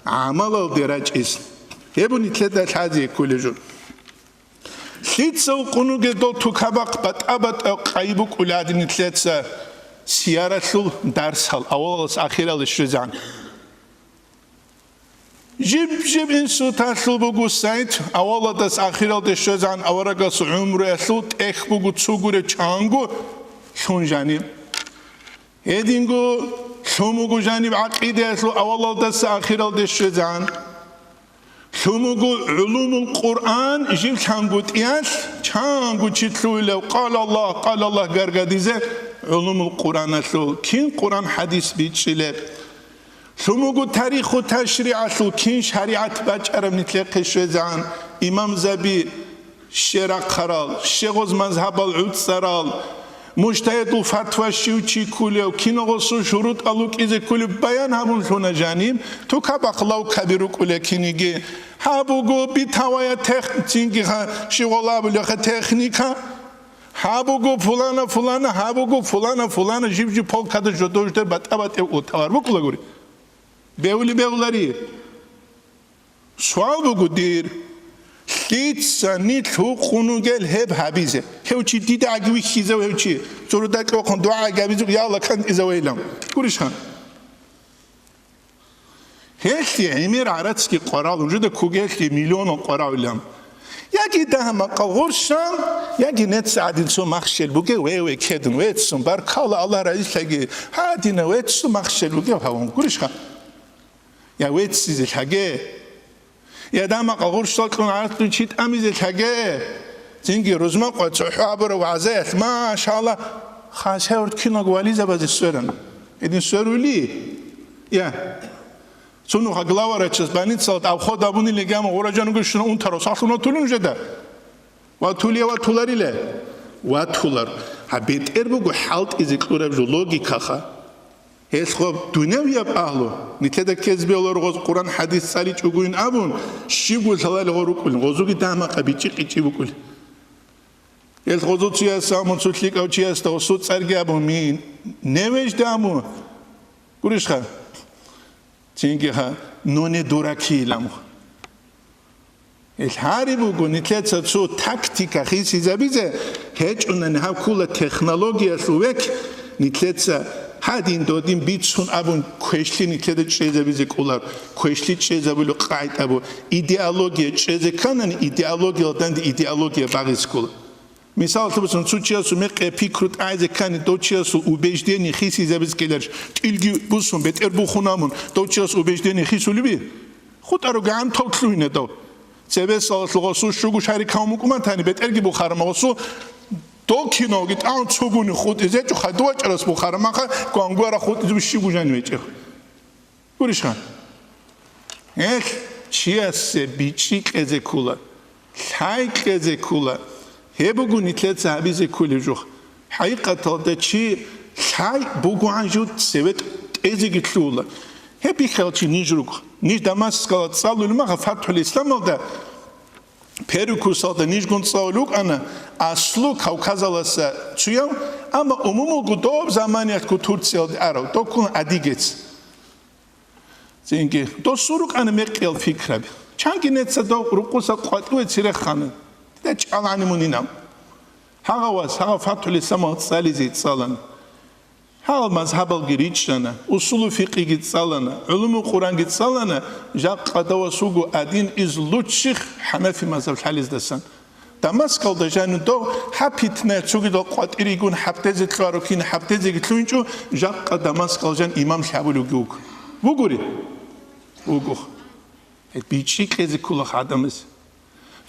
гӀамалалде рачӀиз. Гьеб нилъеда лъазе кколеб жо. Лъица вукъун вугел дол тукабахъ батӀа-батӀа къайи букӀулади нилъеца сияралъул дарсал, авалалдаса ахиралде щвезегӀан. Жиб-жиб институталъул буго сайт, авалалдаса ахиралде щвезегӀан аварагасул гӀумруялъул тӀехь буго цо гуреб чанго лъун жаниб. Гьединго лъун буго жаниб гӀакъидаялъул авалалдаса ахиралде щвезегӀан. Лъун буго гӀулумул Къуръан жив лъангутӀиялъ, чанго чи лъугьулев, къала Аллагь, къала Аллагь гаргадизе гӀулумул Къуръаналъул, кин Къуръан-хӀадис бичӀчӀилеб. Лъун буго тариху ташригӀалъул, кин шаригӀат бачӀараб нилъехъе щвезегӀан, имамзаби, щерахъарал, щегъоз мазгьабал гӀуцӀарал, мужтагьидул фатва щив чи ккулев, кинагъосул шурутӀал рукӀизе ккулев баян гьабун лъуна жаниб, тукабахъ лавкаби рукӀула киниги. Гьаб буго битавая тех-, цинги ха-, щивгъала абулеха техника. Гьаб буго фулана, фулана, гьаб буго фулана, фулана, жиб-жиб полкада жодождер батӀа-батӀев товар букӀулагури. Бегьули бегьулари. Суал буго дир, лъица нилъ гьукъун вугел гьеб гьабизе? Гьев чи дида аги вихьизав гьев чи, цо рудакьа вахъун дугӀа аги гьабизухъ, я Аллагь, кантӀизавайилан. Гурищха? Гьелъи гӀемер гӀарацги къварал, нужеда ккугелъи миллионал къваравилан. Яги дагьа-макъал гъурщан, яги нецц гӀадин цо махщел бугев, ве-ве кедун, веццун, баркала, Аллагь разилъаги, гьадина веццун махщел бугев гьавун. Гурищха? Я веццизе лъаге. Я дагьа-макъал гъурщдал кьун гӀарацлъун чи тӀамизе лъаге. Цинги рузмакъ ва цохӀо гьабураб вагӀзаялъ, машалла, хасавурт киналго вализабазе сверан. Гьедин сверули? Я. Цунуха главврачас больницалда обход абунилан гьама гъуражан гущина унтарав сахлъун ватулин нужеда? Ватуле ватуларила? Ватулар. Гьаб бетӀер буго хӀалтӀизе кьураб жо логикаха. Гьелъго дунявияб агьлу, нилъеда ккезбе гьалар гъоз Къуран-хӀадис цӀаличӀогойин абун, щибго лъалалел гъо рукӀулин, гъозуги дагьа-макъа бичӀи-къичӀи букӀулин. Гьелъ гъозул цояс абун, цо лъикӀав чиясда гъосул цӀарги абун, ми, невежда абун. Гурищха? Цинги гьа, но не дураки иламу. Ил гьари буго, нилъеца цо тактика хисизабизе гьечӀунани гьаб ккула технологиялъул век, нилъеца гьадин-додин бицун абун квешлъи нилъеда чӀезабизе кӀолар, квешлъи чӀезабулеб къагӀида буго, идеология чӀезе кканани, идеологиял данде идеология багъизе ккола. Мисалалъе бицун, цо чиясул мекъи пикру тӀагӀизе ккани, дов чиясул убеждение хисизабиз ккеларищ? ТӀилги бусун, бетӀер бухун абун, дов чиясул убеждение хисулеби? ХутӀарав гӀантав лъугьине дов. Цебесалъугъасул щугу шарик гьавун букӀуман тани, бетӀерги бухарама гъосул, дов киналги тӀагӀун цугуни хутӀизе чӀухъа, дувачӀарас бухарамаха, гвангвара хутӀизе щиб гужан вечӀех. Гурищха? Гьелъ чиясе бичӀчӀи кьезе ккула, лъай кьезе ккула. Гьеб буго нилъеца гьабизе кколеб жо. ХӀакъикъаталда чи лъай бугогӀан жо цеве тӀезеги лъугьула. Гьеб бихьарал чи ниж руго. Ниж Дамаскалда цӀалулеб маха Фатхул Исламалда, первый курсалда нижгун цӀалулел рукӀана, аслу Кавказаласа цояв, амма умумулго доб заманиялъго Турциялде арав, доккун адигец. Цинги досул рукӀана мекъиял пикраби. Чанги неца дов рукъуса къватӀиве церехъана. Дида чӀалани мунинав. Гьагъав вас, гьагъав Фатхул Исламал цӀализе цӀалана. Гьагъал мазгьабалги ричӀчӀана, усулу фикъиги цӀалана, гӀулуму Къуранги цӀалана, жакъа дов вас вуго один из лучших хӀанафи мазгьаб лъализдасан. Дамаскалда жанив дов гьаб питнаял цогидал къватӀиригун гьабтезе лъугьарухъин гьабтезеги лъугьинчӀо, жакъа Дамаскал жан имам лъабулевги вуго. Вугури? Вуго. Гьеб бичӀчӀи кьезе ккола гьадамаз.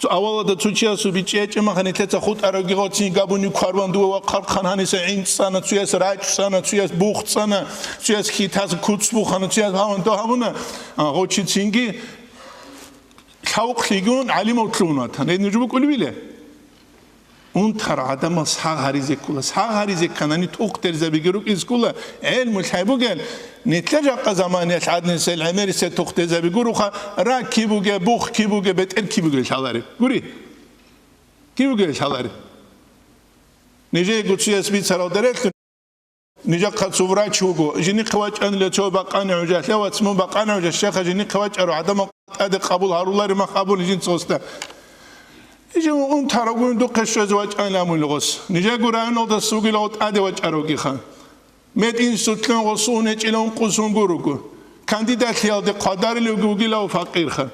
Цо авалалда цо чиясул бичӀчӀи гьечӀеб маха нилъеца хутӀаравги гъоцин габуни кварван дува ва хъархъан гьаниса гӀинцӀ цӀана, цояс рачӀ цӀана, цояс бух цӀана, цояс хитас куц бухана, цояс гьаван дов гьавуна, а, гъочицинги лъавухълъигун гӀалимав лъугьун ватан. Гьедин жо букӀулебила? Унтар гӀадамал сагъ гьаризе ккола. Сагъ гьаризе кканани, тухтурзабиги рукӀизе ккола. ГӀелму лъай бугел, нилъер жакъа заманиялъ гӀаднисел гӀемерисел тухтурзаби гуроха, рак киб бугеб, бух киб бугеб, бетӀер киб бугеб лъалареб. Гури? Кив гел лъалари? Нижее гуцияс бицарал дарелъун. Нижахъа цо врач вуго, жинихъе вачӀанила цо бакъани гӀужалъе, вац, мун бакъани гӀужа, щеха, жинихъе вачӀарав гӀадамал тӀаде къабул гьарулари мах абуни жинца гъосда. Жив унтарагуюн духъе щвезе вачӀанила мун гъос. Нижего районалдаса вугила гъо тӀаде вачӀаравгиха. Мединститутлъун гъосун гьечӀила ункъусун гуруго. Кандидатлъиялде хъвадарилевги вугила факъирха.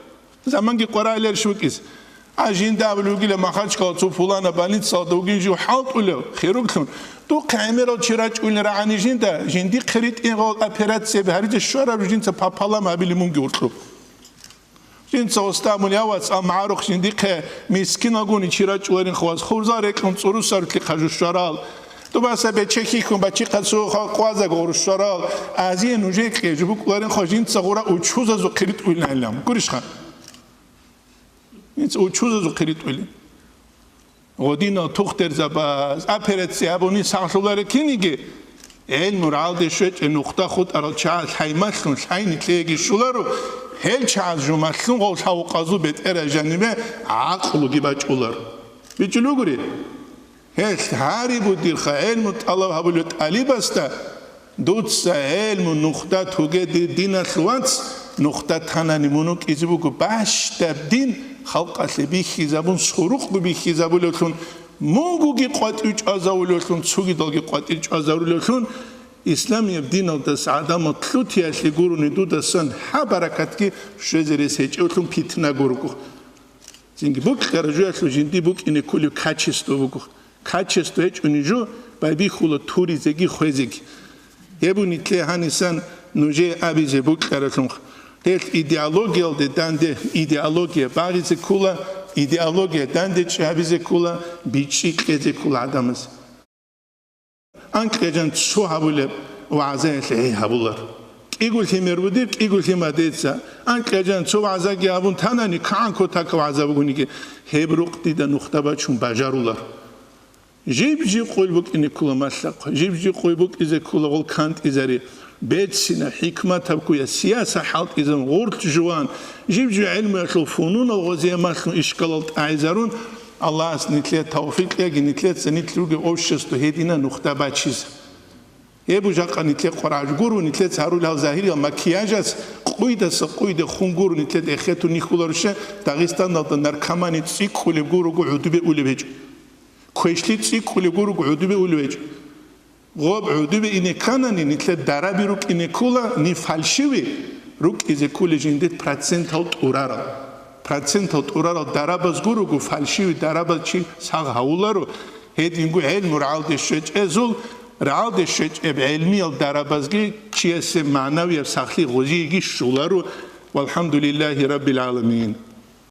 Заманги къварагӀеларищ вукӀиз. А жинда абулев вугила Махачкала цо пулана больницалда вугин жив хӀалтӀулев, хирурглъун, духъе гӀемерал чи рачӀунел рагӀани жинда, жиндихъе ритӀин гъол операцияби гьаризе щвараб жинца пополам гьабили мунги уркьуб. Жинца гъосда абун, я вац, амма гӀарухъ жиндихъе мискиналгуни чи рачӀуларин хваз, хурзал рекьун цӀурусарулъи хъажу щварал. Дубаса бечехьихьун бачихъа цо халкъ вазаг гъурущварал, азие нужее кье жубукӀуларин хва жинца гъура учузазухъе ритӀуйилан гьелам. Гурищха? Жинца учузазухъе ритӀуйилин. Гъодинал тухтерзабаз операция гьабуни сахлъуларе киниги, гӀелму рагӀалде щвечӀе нухда хутӀарал чагӀаз лъаймалъун лъай нитлъеги щуларо, гьел чагӀаз жумалъун гъов лъавукъазул бетӀера жанибе гӀакълуги бачӀулар. БичӀчӀулугури? Гьелъ гьари будирха гӀелму тӀалаб гьабулев тӀалибасда, дуца гӀелму нухда туге, дир диналъ вац, нухда танани мун вукӀизе буго бащдаб дин, халкъалъе бихьизабун, сурукъго бихьизабулевлъун, мунгуги къватӀив чӀвазавулевлъун, цугидалги къватӀир чӀвазавулевлъун, исламияб диналдаса гӀадамал лъутиялъе гурони дудасан гьаб баракатги щвезе рес гьечӀевлъун питна гурго. Цинги букьараб жоялъул жинди букӀине кколеб качество буго. Качество гьечӀони жо байбихьула туризеги хвезеги. Гьеб бунитлъе гьанисан нужее абизе букьаралъунха. Гьелъ идеологиялде данде идеология багъизе ккола, идеология дандечӀи гьабизе ккола, бичӀчӀи кьезе ккола гӀадамаз. Анкьа-жан цо гьабулеб вагӀзаялъе гьей гьабулар. КӀиго лъимер будеб, кӀиго лъимадеца. Анкьа-жан цо вагӀзаги гьабун танани, кагӀан кутакаб вагӀза бугониги, гьеб рукъ дида нухда бачун бажарулар. Жиб-жиб къуй букӀине ккола малъа-хъвай, жиб-жиб къуй букӀизе ккола гъол кантӀизари. Берцинаб, хӀикматаб ккуя, сияса хӀалтӀизабун, гъорлъ жуван, жиб-жиб гӀелмуялъул фунунал гъозие малъун ишкалал тӀагӀизарун, Аллагьас нитлъе тавфикъ яги, нитлъеца нилъ ругеб общество гьедина нухда бачизе. Гьеб жакъа нитлъе къварагӀ гуро, нитлъеца гьарулел загьириял макияжас къуйдаса къуйде хун гуро, нитлъе дехетун нихьуларуше, Дагъистаналда наркомани цӀикӀкӀулеб гурого гӀудубе улеб гьечӀо. Квешлъи цӀикӀкӀулеб гурого гӀудубе улеб гьечӀо. Гъоб гӀудубе ине кканани, нитлъе дараби рукӀине ккола, ни фальшивый рукӀизе кколей жиндир процентал тӀурарал. Процентал тӀурарал дарабаз гурого, фальшивый дарабаз чи сагъ гьавуларо, гьединго гӀелму рагӀалде щвечӀезул, рагӀалде щвечӀеб гӀелмиял дарабазги чиясе магӀнавияб сахлъи гъозиеги щоларо. ВалхӀамдулиллагьи раббил гӀаламин.